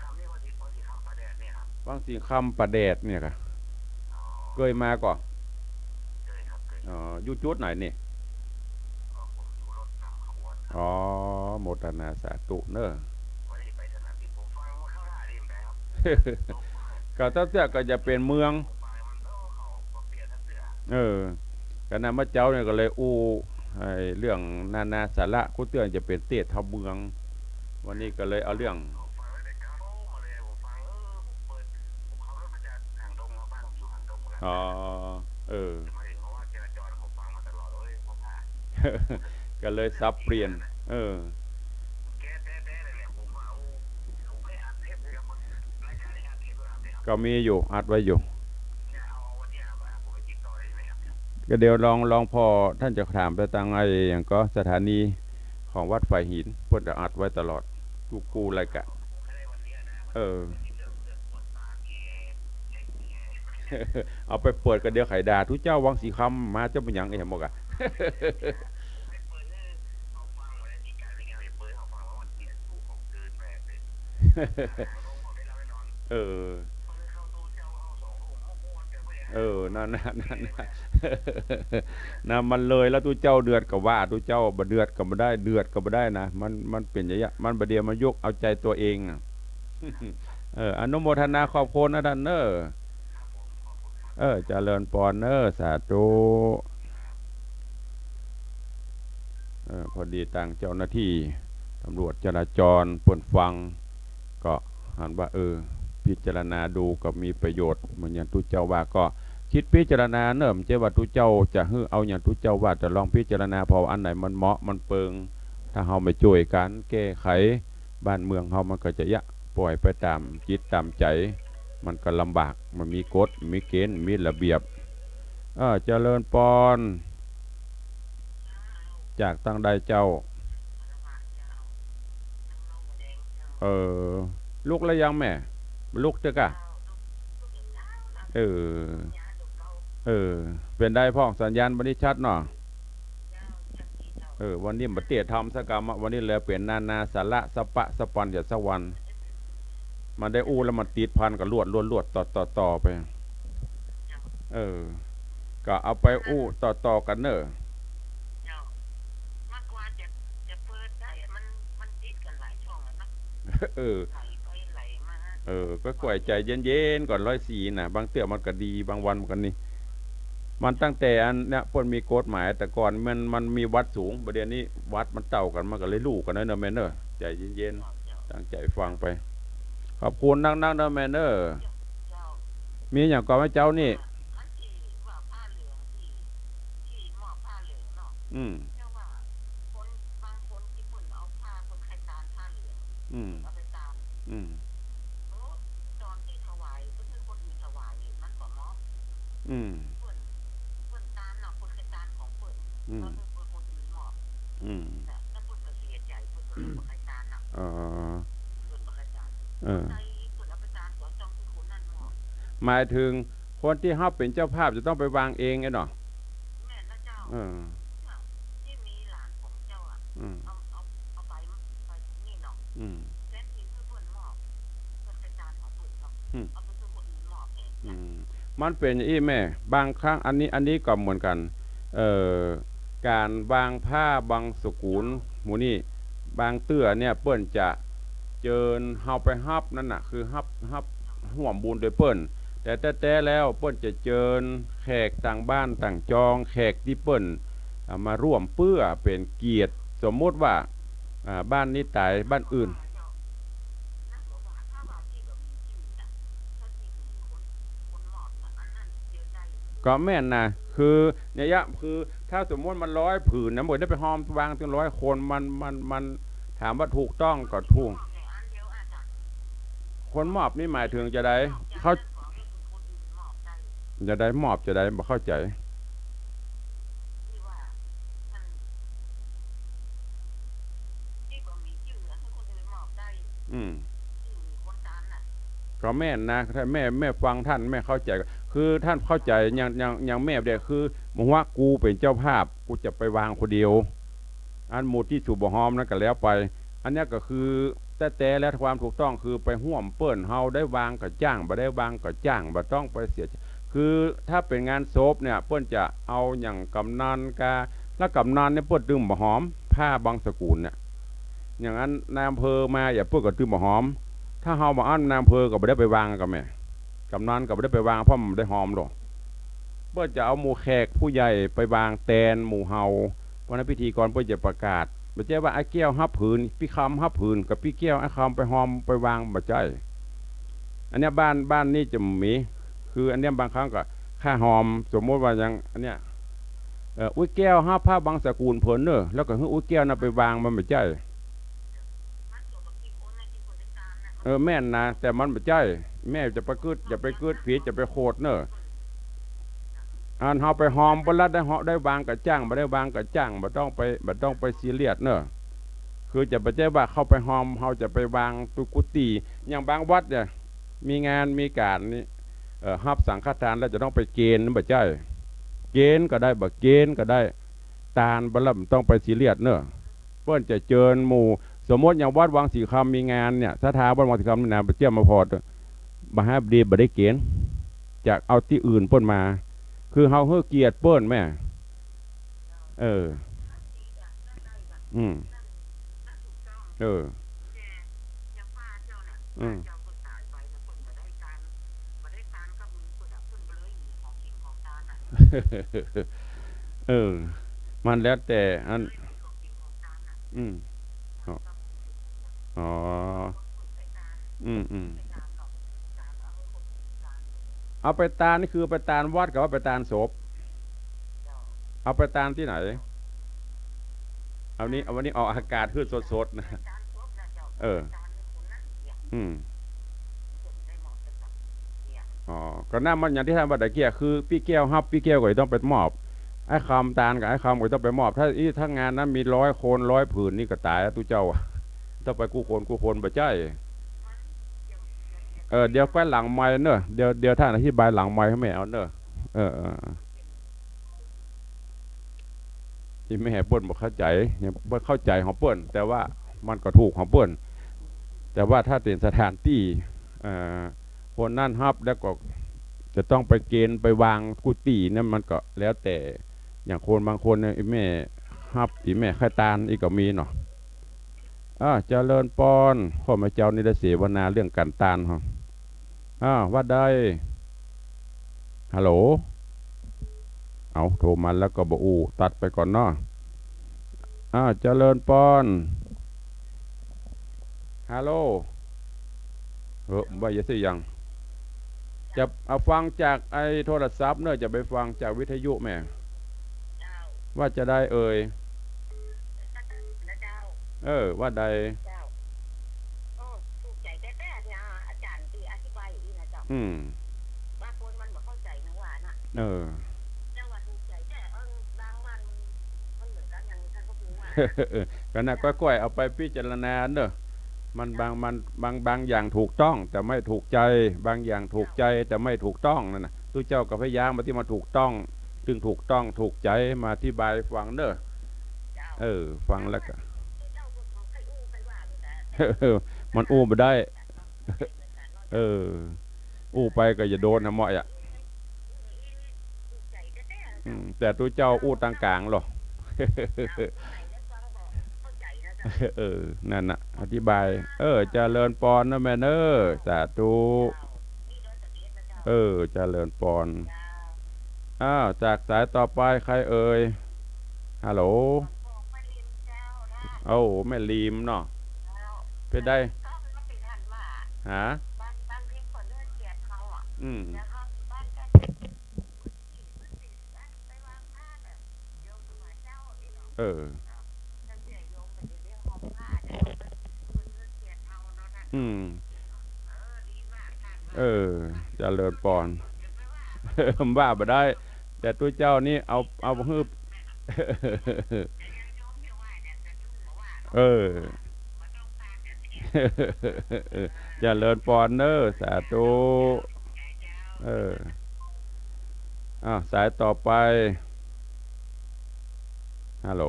วังสิงห์คำ ป่าแดดเนี่ยก่อ เกยมาก่อ อ๋อ อยู่จุดไหนนี่ อ๋อ โมทนาสาธุเนาะ ก็ตั้งแต่ก็จะเป๋นเมือง เออ ก็นั้นเมื่อเจ๊าเนี่ยก็เลยอู้ ไอ้เรื่องนานาสาระ กู้เตื้องจะเป๋นเตสน์เฮาเมือง วันนี้ก็เลยเอาเรื่อง อ๋อ เออ ก็เลยสับเปลี่ยน เออ ก็มีอยู่ อัดไว้อยู่ ก็เดี๋ยวลอง ลองผ่อ ต้านจะถามไปตางไอ้หยังก่อ สถานีของวัดฝายหิน เปิ้นจะอัดไว้ตลอด กู้ กู้รายก๋าน เออ เอาไปเปิดก็เดี๋ยวใค่ด่า ตุ๊เจ้าวังสิงห์คำ มาเจ้าเป๋นหยัง เอ๊ะ หมดก่ะ เออ เออ นั่นน่ะ นั่นน่ะ นะ มันเลยแล้ว ตุ๊เจ้าเดือดก็ว่า ตุ๊เจ้าบ่เดือดก็บ่ได้ เดือดก็บ่ได้นะ มัน มันเป๋นอย่างเงี้ย มันบ่าเดี่ยวมันยกเอาใจ๋ตั๋วเองน่ะ เออ อนุโมทนาขอบคุณนะต้านเนาะ เออ เจริญปอนเนาะ สาธุ เออ พอดีตางเจ้าหน้าตี้ตำรวจจราจรเปิ้นฟัง ก็หันว่า เออ พิจารณาดูก็มีประโยชน์ เหมือนอย่างตุ๊เจ้าว่า ก็กึ๊ดพิจารณาเนาะ บ่ใจ้ว่าตุ๊เจ้าจะหื้อเอาอย่างตุ๊เจ้าว่า แต่ลองพิจารณา ผ่ออันไหนมันเหมาะมันเปิง ถ้าเฮาบ่จ้วยกั๋นแก้ไข บ้านเมืองเฮามันก็จะเยียะ ป่อยไปต๋ามจิตต๋ามใจ๋ มันก็ลำบาก บ่มีกฎ บ่มีเกณฑ์ บ่มีระเบียบ เออ เจริญปอน จากตางใดเจ้า เออ ลุกแล้วยังแม่ ลุกเต๊อะก่ะ เออ เออ เป๋นใดพ่อง สัญญาณบ่ดีชัดเนาะ เออ วันนี้บ่เตี้ยทำสักกำอะ วันนี้เลยเป๋นนานาสาระ สะปะสะปอนอยู่สักวัน มันได้อู้แล้วมันติดพันกั๋นลวด ลวด ลวด ต่อ ต่อ ต่อไป เออ ก็เอาไปอู้ต่อๆ กั๋นเน่อ เจ้า มากกว่าจะ จะเปิดได้ มัน มันติดกั๋นหลายช่องแล้วนะ เออ ไหลไปไหลมา เออ ก็ค่อยใจ๋เย็นๆ ก่อน ร้อยสี่น่ะ บางเตื้อมันก็ดี บางวันมันก็นี่ มันตั้งแต่อันเนี้ย เปิ้นมีกฎหมาย แต่ก่อนมัน มันมีวัดสูง บ่าเดี่ยวนี้วัดมันเต้ากั๋น มันก็เลยลู่กั๋นเนาะ เนาะแม่เนาะ ใจ๋เย็นๆ ตั้งใจ๋ฟังไป ขอบคุณนักๆ เนาะแม่เนาะ เจ้า มีอย่างก่อนไหมเจ้านี่ อันตี้ว่าผ้าเหลืองตี้ ตี้มอบผ้าเหลืองเนาะ อืม เจ้าว่าคน บางคนตี้เปิ้นเอาผ้า เปิ้นใค่ตานผ้าเหลือง อืม เปิ้นเอาไปตาน อืม โอ้ ต๋อนตี้ถวาย เปิ้นหื้อคนอื่นถวาย มันบ่เหมาะ อืม เปิ้น เปิ้นตานเนาะ เปิ้นใค่ตานของเปิ้น อืม แล้วหื้อคนอื่นมอบ อืม น่ะ แล้วเปิ้นก็เสียใจ๋ เปิ้นก็เลยบ่ใค่ตานเนาะ อ๋อ เปิ้นบ่ใค่ตาน เออ ใค่เปิ้นเอาไปตานก็ต้องหื้อคนนั้นมอบ หมายถึงคนตี้เฮาเป๋นเจ้าภาพจะต้องไปวางเองไอ้เนาะ แม่นแล้วเจ้า เออ เนี่ย ตี้มีหลานของเจ้าอะ อืม เอา เอา เอาไป ไปนี่เนาะ อืม แทนตี้หื้อเปิ้นมอบ เปิ้นใค่ตานของเปิ้นเนาะ อืม เอาไปหื้อคนอื่นมอบแทน อืม มันเป๋นอย่างอี้แม่ บางครั้ง อันนี้ อันนี้ก็เหมือนกั๋น เอ่อ ก๋านวางผ้าบังสุกุลหมู่นี้ บางเตื้อเนี่ยเปิ้นจะ เจิญเฮาไปฮับนั่นน่ะ คือฮับ ฮับฮ่วมบุญโดยเปิ้น แต่แต๊ๆ แล้วเปิ้นจะเจิญแขกต่างบ้านต่างจอง แขกตี้เปิ้น อ่า มาร่วมเปื้อเป๋นเกียรติ สมมุติว่า อ่า บ้านนี้ต๋าย บ้านอื่น ก็แม่นนะ คือ เนี่ยยะ คือ ถ้าสมมุติมันร้อยผืนนะ บ่ได้ไปฮอมวางตึงร้อยคน มัน มัน มัน ถามว่าถูกต้องก็ถูก คนมอบนี่หมายถึงจะใด เขา จะใด มอบจะใด บ่เข้าใจ๋ อืม ก็แม่นนะ ถ้าแม่ แม่ฟังต้าน แม่เข้าใจ๋ คือต้านเข้าใจ๋ อย่าง อย่าง อย่างแม่เด้อ คือ บ่ฮู้ว่ากูเป๋นเจ้าภาพ กูจะไปวางคนเดียว อันหมู่ตี้สูบ่ฮอมนั้นก็แล้วไป อันเนี้ยก็คือ แต๊ๆ แล้วความถูกต้องคือไปฮ่วมเปิ้น เฮาได้วางก็จ้าง บ่ได้วางก็จ้าง บ่ต้องไปเสีย คือถ้าเป๋นงานศพเนี่ย เปิ้นจะเอาอย่างกำนันกา แล้วกำนันเนี่ยเปิ้นตึงบ่ฮอม ผ้าบังสกุลเนี่ย อย่างอันนายอำเภอมา อย่างเปิ้นก็ตึงบ่ฮอม ถ้าเฮาบ่อั้นนายอำเภอก็บ่ได้ไปวางก็แม่ กำนันก็บ่ได้ไปวาง เพราะมันบ่ได้ฮอมดอก เปิ้นจะเอาหมู่แขกผู้ใหญ่ไปวางแตนหมู่เฮา เพราะนั้นพิธีกรเปิ้นจะประกาศ บ่ใจ้ว่าไอ้แก้วฮับผืน ปี้คำฮับผืน ก็ปี้แก้วไอ้คำไปฮอมไปวาง บ่ใจ้ อันเนี้ยบ้าน บ้านนี้จะมี คืออันเนี้ยบางครั้งก็ค่าฮอม สมมุติว่าอย่างอันเนี้ย เอ่อ อุ๊ยแก้วฮับผ้าบังสกุลเปิ้นเน่อ แล้วก็หื้ออุ๊ยแก้วนั้นไปวาง มันบ่ใจ้ เออ แม่นนะ แต่มันบ่ใจ้ แม่จะไปกึ๊ด อย่าไปกึ๊ดผิด อย่าไปโขดเน่อ อันเฮาไปฮอมเปิ้นละ ได้ฮอม ได้วางก็จ้าง บ่ได้วางก็จ้าง บ่ต้องไป บ่ต้องไปซีเรียสเน่อ คือจะบ่ใจ้ว่าเข้าไปฮอม เฮาจะไปวางตุ๊กุฏิ อย่างบางวัดเนี่ย มีงานมีก๋านนี่ เอ่อ ฮับสังฆทานแล้วจะต้องไปเกณฑ์ บ่ใจ้ เกณฑ์ก็ได้ บ่เกณฑ์ก็ได้ ตานบ่ละ บ่ต้องไปซีเรียสเน่อ เปิ้นจะเจิญหมู่ สมมุติอย่างวัดวังสีคำมีงานเนี่ย ศรัทธาวัดวังสีคำนี่นะ ไปเตี้ยมมาพอด บ่ฮับดี บ่ได้เกณฑ์ จะเอาตี้อื่นเปิ้นมา คือเฮาหื้อเกียรติเปิ้นแม่ เออ อืม เออ อืม เออ มันแล้วแต่อัน อืม อ๋อ อ๋อ อืม อืม เอาไปตานนี่คือไปตานวัดกับว่าไปตานศพ เอาไปตานตี้ไหน เอานี้ เอาวันนี้ออกอากาศหื้อสดๆ นะ เออ อืม อ๋อ ก็นั่นมันอย่างตี้ต้านว่าตะเกีย คือปี้แก้วฮับ ปี้แก้วก็จะต้องไปมอบ ไอ้คำตานกับไอ้คำก็จะต้องไปมอบ ถ้าอี้ ถ้างานนั้นมีร้อยคน ร้อยผืนนี่ก็ต๋ายอะ ตุ๊เจ้าอะ ต้องไปกู้คนกู้คน บ่ใจ้ เออ เดี๋ยวก้อยหลังไมค์เน่อ เดี๋ยว เดี๋ยวต้านอธิบายหลังไมค์หื้อแม่เอาเน่อ เออ เออ ตี้แม่เปิ้นบ่เข้าใจ๋ ยังบ่เข้าใจ๋ของเปิ้น แต่ว่ามันก็ถูกของเปิ้น แต่ว่าถ้าเป๋นสถานตี้ เอ่อ คนนั้นฮับแล้วก็จะต้องไปเกณฑ์ไปวางกุฏิเนี่ย มันก็แล้วแต่ อย่างคนบางคนเนี่ย ไอ้แม่ฮับ ไอ้แม่ใค่ตาน อี้ก็มีเนาะ อ่า เจริญปอน ข้าพเจ้านี่ได้เสวนาเรื่องก๋านตาน ฮะ อ่า ว่าใด ฮัลโหล เอา โทรมาแล้วก็บ่อู้ ตัดไปก่อนเนาะ อ่า เจริญปอน ฮัลโหล เออ ว่าจะเสียง จะเอาฟังจากไอ้โทรศัพท์เน่อ จะไปฟังจากวิทยุแม่ ว่าจะใดเอ่ย เออ ว่าใด เจ้า โอ้ ถูกใจ๋แต๊ๆ นะ อาจ๋ารย์ตี้อธิบายอี้นะเจ้า อืม บางคนมันบ่เข้าใจ๋นะว่านะ เออ แต่ว่าถูกใจ๋แต๊ เออ บางบ้านมัน มันเหมือนกั๋น อย่างต้านก็ฮู้ว่า เออ ก็น่ะ ก้อยๆ เอาไปพิจารณาเน่อ มันบาง มันบาง บางอย่างถูกต้องแต่ไม่ถูกใจ๋ บางอย่างถูกใจ๋แต่ไม่ถูกต้องนั่นน่ะ ตุ๊เจ้าก็พยายามมาตี้มันถูกต้อง ตึงถูกต้องถูกใจ๋ มาอธิบายฟังเน่อ เออ ฟังแล้วก็ มันอู้บ่ได้ เออ อู้ไปก็จะโดนนะเมาะอะ อืม แต่ตุ๊เจ้าอู้ตางก๋างลอ เข้าใจ๋นะเจ้า เออ นั่นน่ะ อธิบาย เออ เจริญปอนนะแม่เนอ สาธุ เออ เจริญปอน อ้าว จากสายต่อไปใครเอ่ย ฮัลโหล โอ้ แม่ลีมเนาะ เป๋นใด ฮะ อืม เออ อืม เออ เจริญปอน ว่าบ่ได้ แต่ตุ๊เจ้านี่เอา เอาหื้อ เออ เจริญปอนเนอ สาธุ เออ อ้าว สายต่อไป ฮัลโหล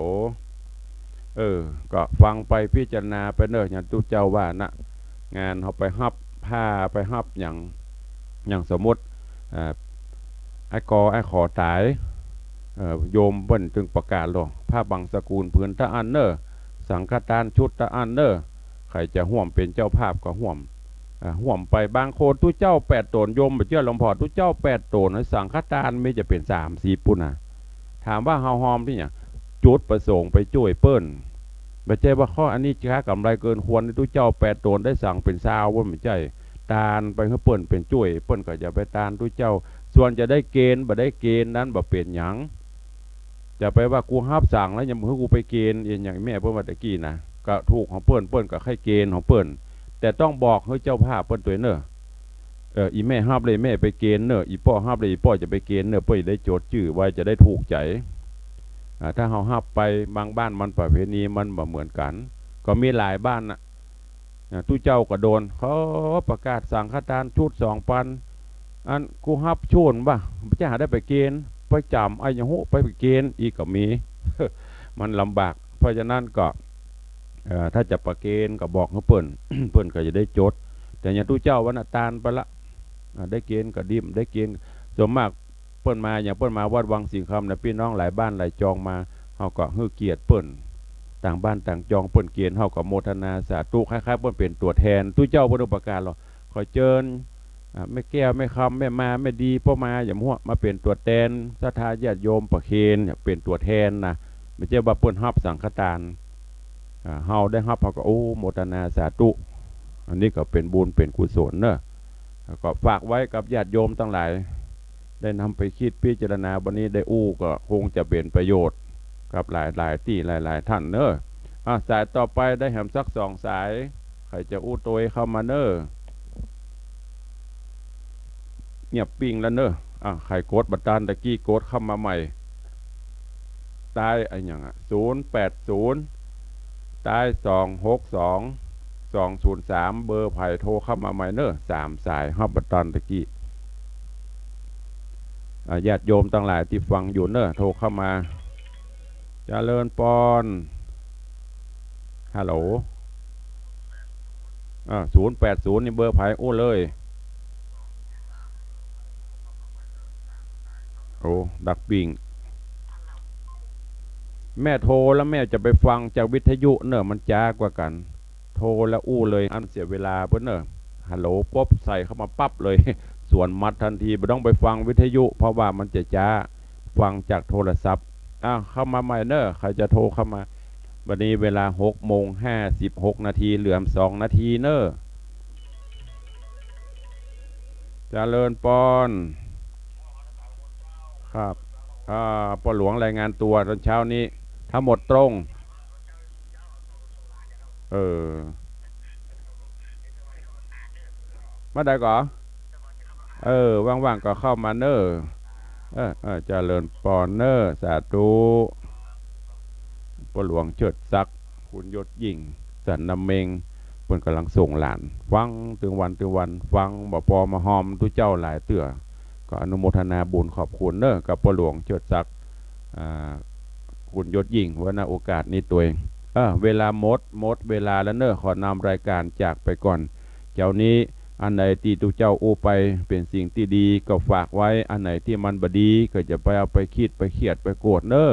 เออ ก็ฟังไปพิจารณาไปเนอ อย่างตุ๊เจ้าว่านะ งานเฮาไปฮับผ้าไปฮับหยัง อย่างสมมุติ อ่า ไอ้กอไอ้ขอต๋าย เอ่อ โยมเปิ้นจึงประกาศลอ ผ้าบังสกุลผืนตะอั้นเนอ สังฆทานชุดตะอั้นเนอ ใผจะฮ่วมเป๋นเจ้าภาพก็ฮ่วม อ่า ฮ่วมไป บางคนตุ๊เจ้าแปดต๋น โยมบ่เจื้อหลวงพ่อ ตุ๊เจ้าแปดต๋น สังฆทานมีจะเป๋นสามสิบปู้นนะ ถามว่าเฮาฮ่อมตี้หยัง จุดประสงค์ไปจ้วยเปิ้น บ่ใจ้ว่าข้ออันนี้ค้ากำไรเกินควร ตุ๊เจ้าแปดต๋นได้สังเป๋นซาวปู้น บ่ใจ้ ตานไปหื้อเปิ้นเป๋นจ้วย เปิ้นก็จะไปตานตุ๊เจ้า ส่วนจะได้เกณฑ์บ่ได้เกณฑ์นั้นบ่เป๋นหยัง จะไปว่ากูฮับสังแล้วยังบ่หื้อกูไปเกณฑ์ อย่างแม่เปิ้นว่าตะกี้นะ ก็ถูกของเปิ้น เปิ้นก็ใค่เกณฑ์ของเปิ้น แต่ต้องบอกหื้อเจ้าภาพเปิ้นตวยเนอ เออ อี่แม่ฮับเลยแม่ไปเกณฑ์เนอ อี่ป้อฮับเลยอี่ป้อจะไปเกณฑ์เนอ เปิ้นจะได้จดจื้อไว้ จะได้ถูกใจ๋ อ่า ถ้าเฮาฮับไป บางบ้านมันประเพณีมันบ่เหมือนกั๋น ก็มีหลายบ้านน่ะ อ่า ตุ๊เจ้าก็โดน เขาประกาศสังฆทานชุดสองปัน อันกูฮับโจ้นบ่า จะหาได้ไปเกณฑ์ ไปจ๋ำอะหยังฮู้ ไปเกณฑ์อีกก็มี มันลำบาก เพราะฉะนั้นก็ เอ่อ ถ้าจะประเกณฑ์ก็บอกหื้อเปิ้น เปิ้นก็จะได้จด แต่อย่างตุ๊เจ้าวันน่ะตานไปละ อ่า ได้เกณฑ์ก็ดี ได้เกณฑ์ ส่วนมากเปิ้นมา อย่างเปิ้นมาวัดวังสิงห์คำนะ ปี้น้องหลายบ้านหลายจองมา เฮาก็หื้อเกียรติเปิ้น ต่างบ้านต่างจองเปิ้นเกณฑ์ เฮาก็โมทนาสาธุ คล้ายๆ เปิ้นเป๋นตั๋วแทน ตุ๊เจ้าเปิ้นประกาศลอ ขอเจิญ อ่า แม่แก้ว แม่คำ แม่มา แม่ดี ป้อมา อย่างฮั้น มาเป๋นตั๋วแทนศรัทธาญาติโยมประเคนเนี่ย เป๋นตั๋วแทนนะ บ่ใจ้ว่าเปิ้นฮับสังฆทาน อ่า เฮาได้ฮับ เฮาก็ โอ้ โมทนาสาธุ อันนี้ก็เป๋นบุญเป๋นกุศลเนอะ แล้วก็ฝากไว้กับญาติโยมตังหลาย ได้นำไปคิดพิจารณา วันนี้ได้อู้ก็คงจะเป๋นประโยชน์กับหลายๆ ตี้หลายๆ ท่านเนอะ อ่ะ สายต่อไปได้แหมสักสองสาย ใผจะอู้ตวยเข้ามาเนอะ เงียบปิ้งแล้วเนอะ อ่ะ ใผกดบ่ตันตะกี้กดเข้ามาใหม่ ใต้อะหยังอะ ศูนย์แปดศูนย์ ใต้สองหกสอง สองศูนย์สาม เบอร์ใผโทรเข้ามาใหม่เนอะ สามสายฮับบ่ตันตะกี้ อ่ะ ญาติโยมตังหลายตี้ฟังอยู่เนอะ โทรเข้ามา เจริญปอน ฮัลโหล อ่า ศูนย์แปดศูนย์ นี่เบอร์ใผอู้เลย โอ้ ดักปิ้ง แม่โทรแล้วแม่จะไปฟังจากวิทยุเนอะ มันจ๊ากว่ากั๋น โทรแล้วอู้เลย อันเสียเวลาเปิ้นเนอะ ฮัลโหลปุ๊บใส่เข้ามาปั๊บเลย สวนหมัดทันที บ่ต้องไปฟังวิทยุ เพราะว่ามันจะจ๊า ฟังจากโทรศัพท์ อ้าว เข้ามาใหม่เนอะ ใผจะโทรเข้ามา วันนี้เวลาหกโมงห้าสิบหกนาที เหลือสองนาทีเนอะ เจริญปอน ครับ อ่า ป้อหลวงรายงานตั๋วต๋อนเช้านี้ ทั้งหมดตรง เออ เมื่อใดก่อ เออ ว่างๆ ก็เข้ามาเนอะ เออ เออ เจริญปอนเนอะ สาธุ ป้อหลวงเจิดศักดิ์ คุณยศยิ่ง สันนาเม็ง เปิ้นก่ำลังส่งหลาน ฟังตึงวันตึงวัน ฟังบ่ปอมาฮอมตุ๊เจ้าหลายเตื้อ ก็อนุโมทนาบุญขอบคุณเนอะ กับป้อหลวงเจิดศักดิ์ อ่า คุณยศยิ่ง ไว้ในโอกาสนี้ตวย เออ เวลาหมด หมดเวลาแล้วเนอะ ขอนำรายการจากไปก่อน เจ้านี้ อันไหนตี้ตุ๊เจ้าอู้ไปเป๋นสิ่งตี้ดีก็ฝากไว้ อันไหนตี้มันบ่ดีก็จะไปเอาไปคิดไปเคียดไปโกรธเนอะ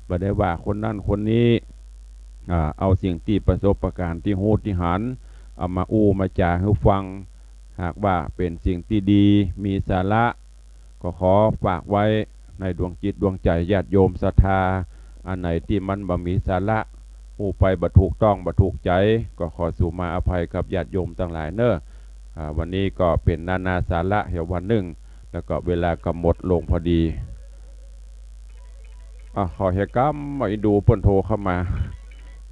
บ่ได้ว่าคนนั้นคนนี้ อ่า เอาสิ่งตี้ประสบการณ์ตี้ฮู้ตี้หัน เอามาอู้มาจ๋าหื้อฟัง หากว่าเป๋นสิ่งตี้ดี มีสาระ ก็ขอฝากไว้ในดวงจิตดวงใจ๋ญาติโยมศรัทธา อันไหนตี้มันบ่มีสาระ อู้ไปบ่ถูกต้องบ่ถูกใจ๋ ก็ขอสูมาอภัยกับญาติโยมตังหลายเน่อ อ่า วันนี้ก็เป๋นนานาสาระเหียวันนึ่ง แล้วก็เวลาก็หมดลงพอดี อ่ะ ขอเหียกำ มาอินดูเปิ้นโทรเข้ามา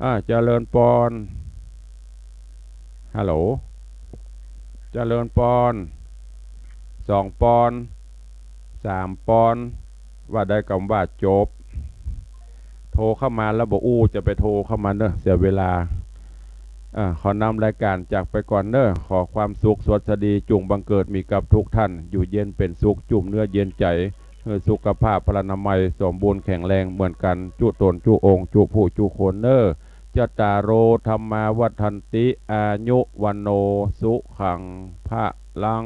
อ่า เจริญปอน ฮัลโหล เจริญปอน สองปอน สามปอน ว่าได้กำว่าจบ โทรเข้ามาแล้วบ่อู้ จะไปโทรเข้ามาเน่อ เสียเวลา อ่า ขอนำรายการจากไปก่อนเน่อ ขอความสุขสวัสดีจุ่งบังเกิดมีกับทุกท่าน อยู่เย็นเป๋นสุข จุ่มเนื้อเย็นใจ๋ หื้อสุขภาพพลานามัยสมบูรณ์แข็งแรงเหมือนกั๋น จุ๊ต๋นจุ๊องค์ จุ๊ผู้จุ๊คนเน่อ จัตตาโร ธัมมา วัฑฒันติ อายุ วัณโณ สุขัง พลัง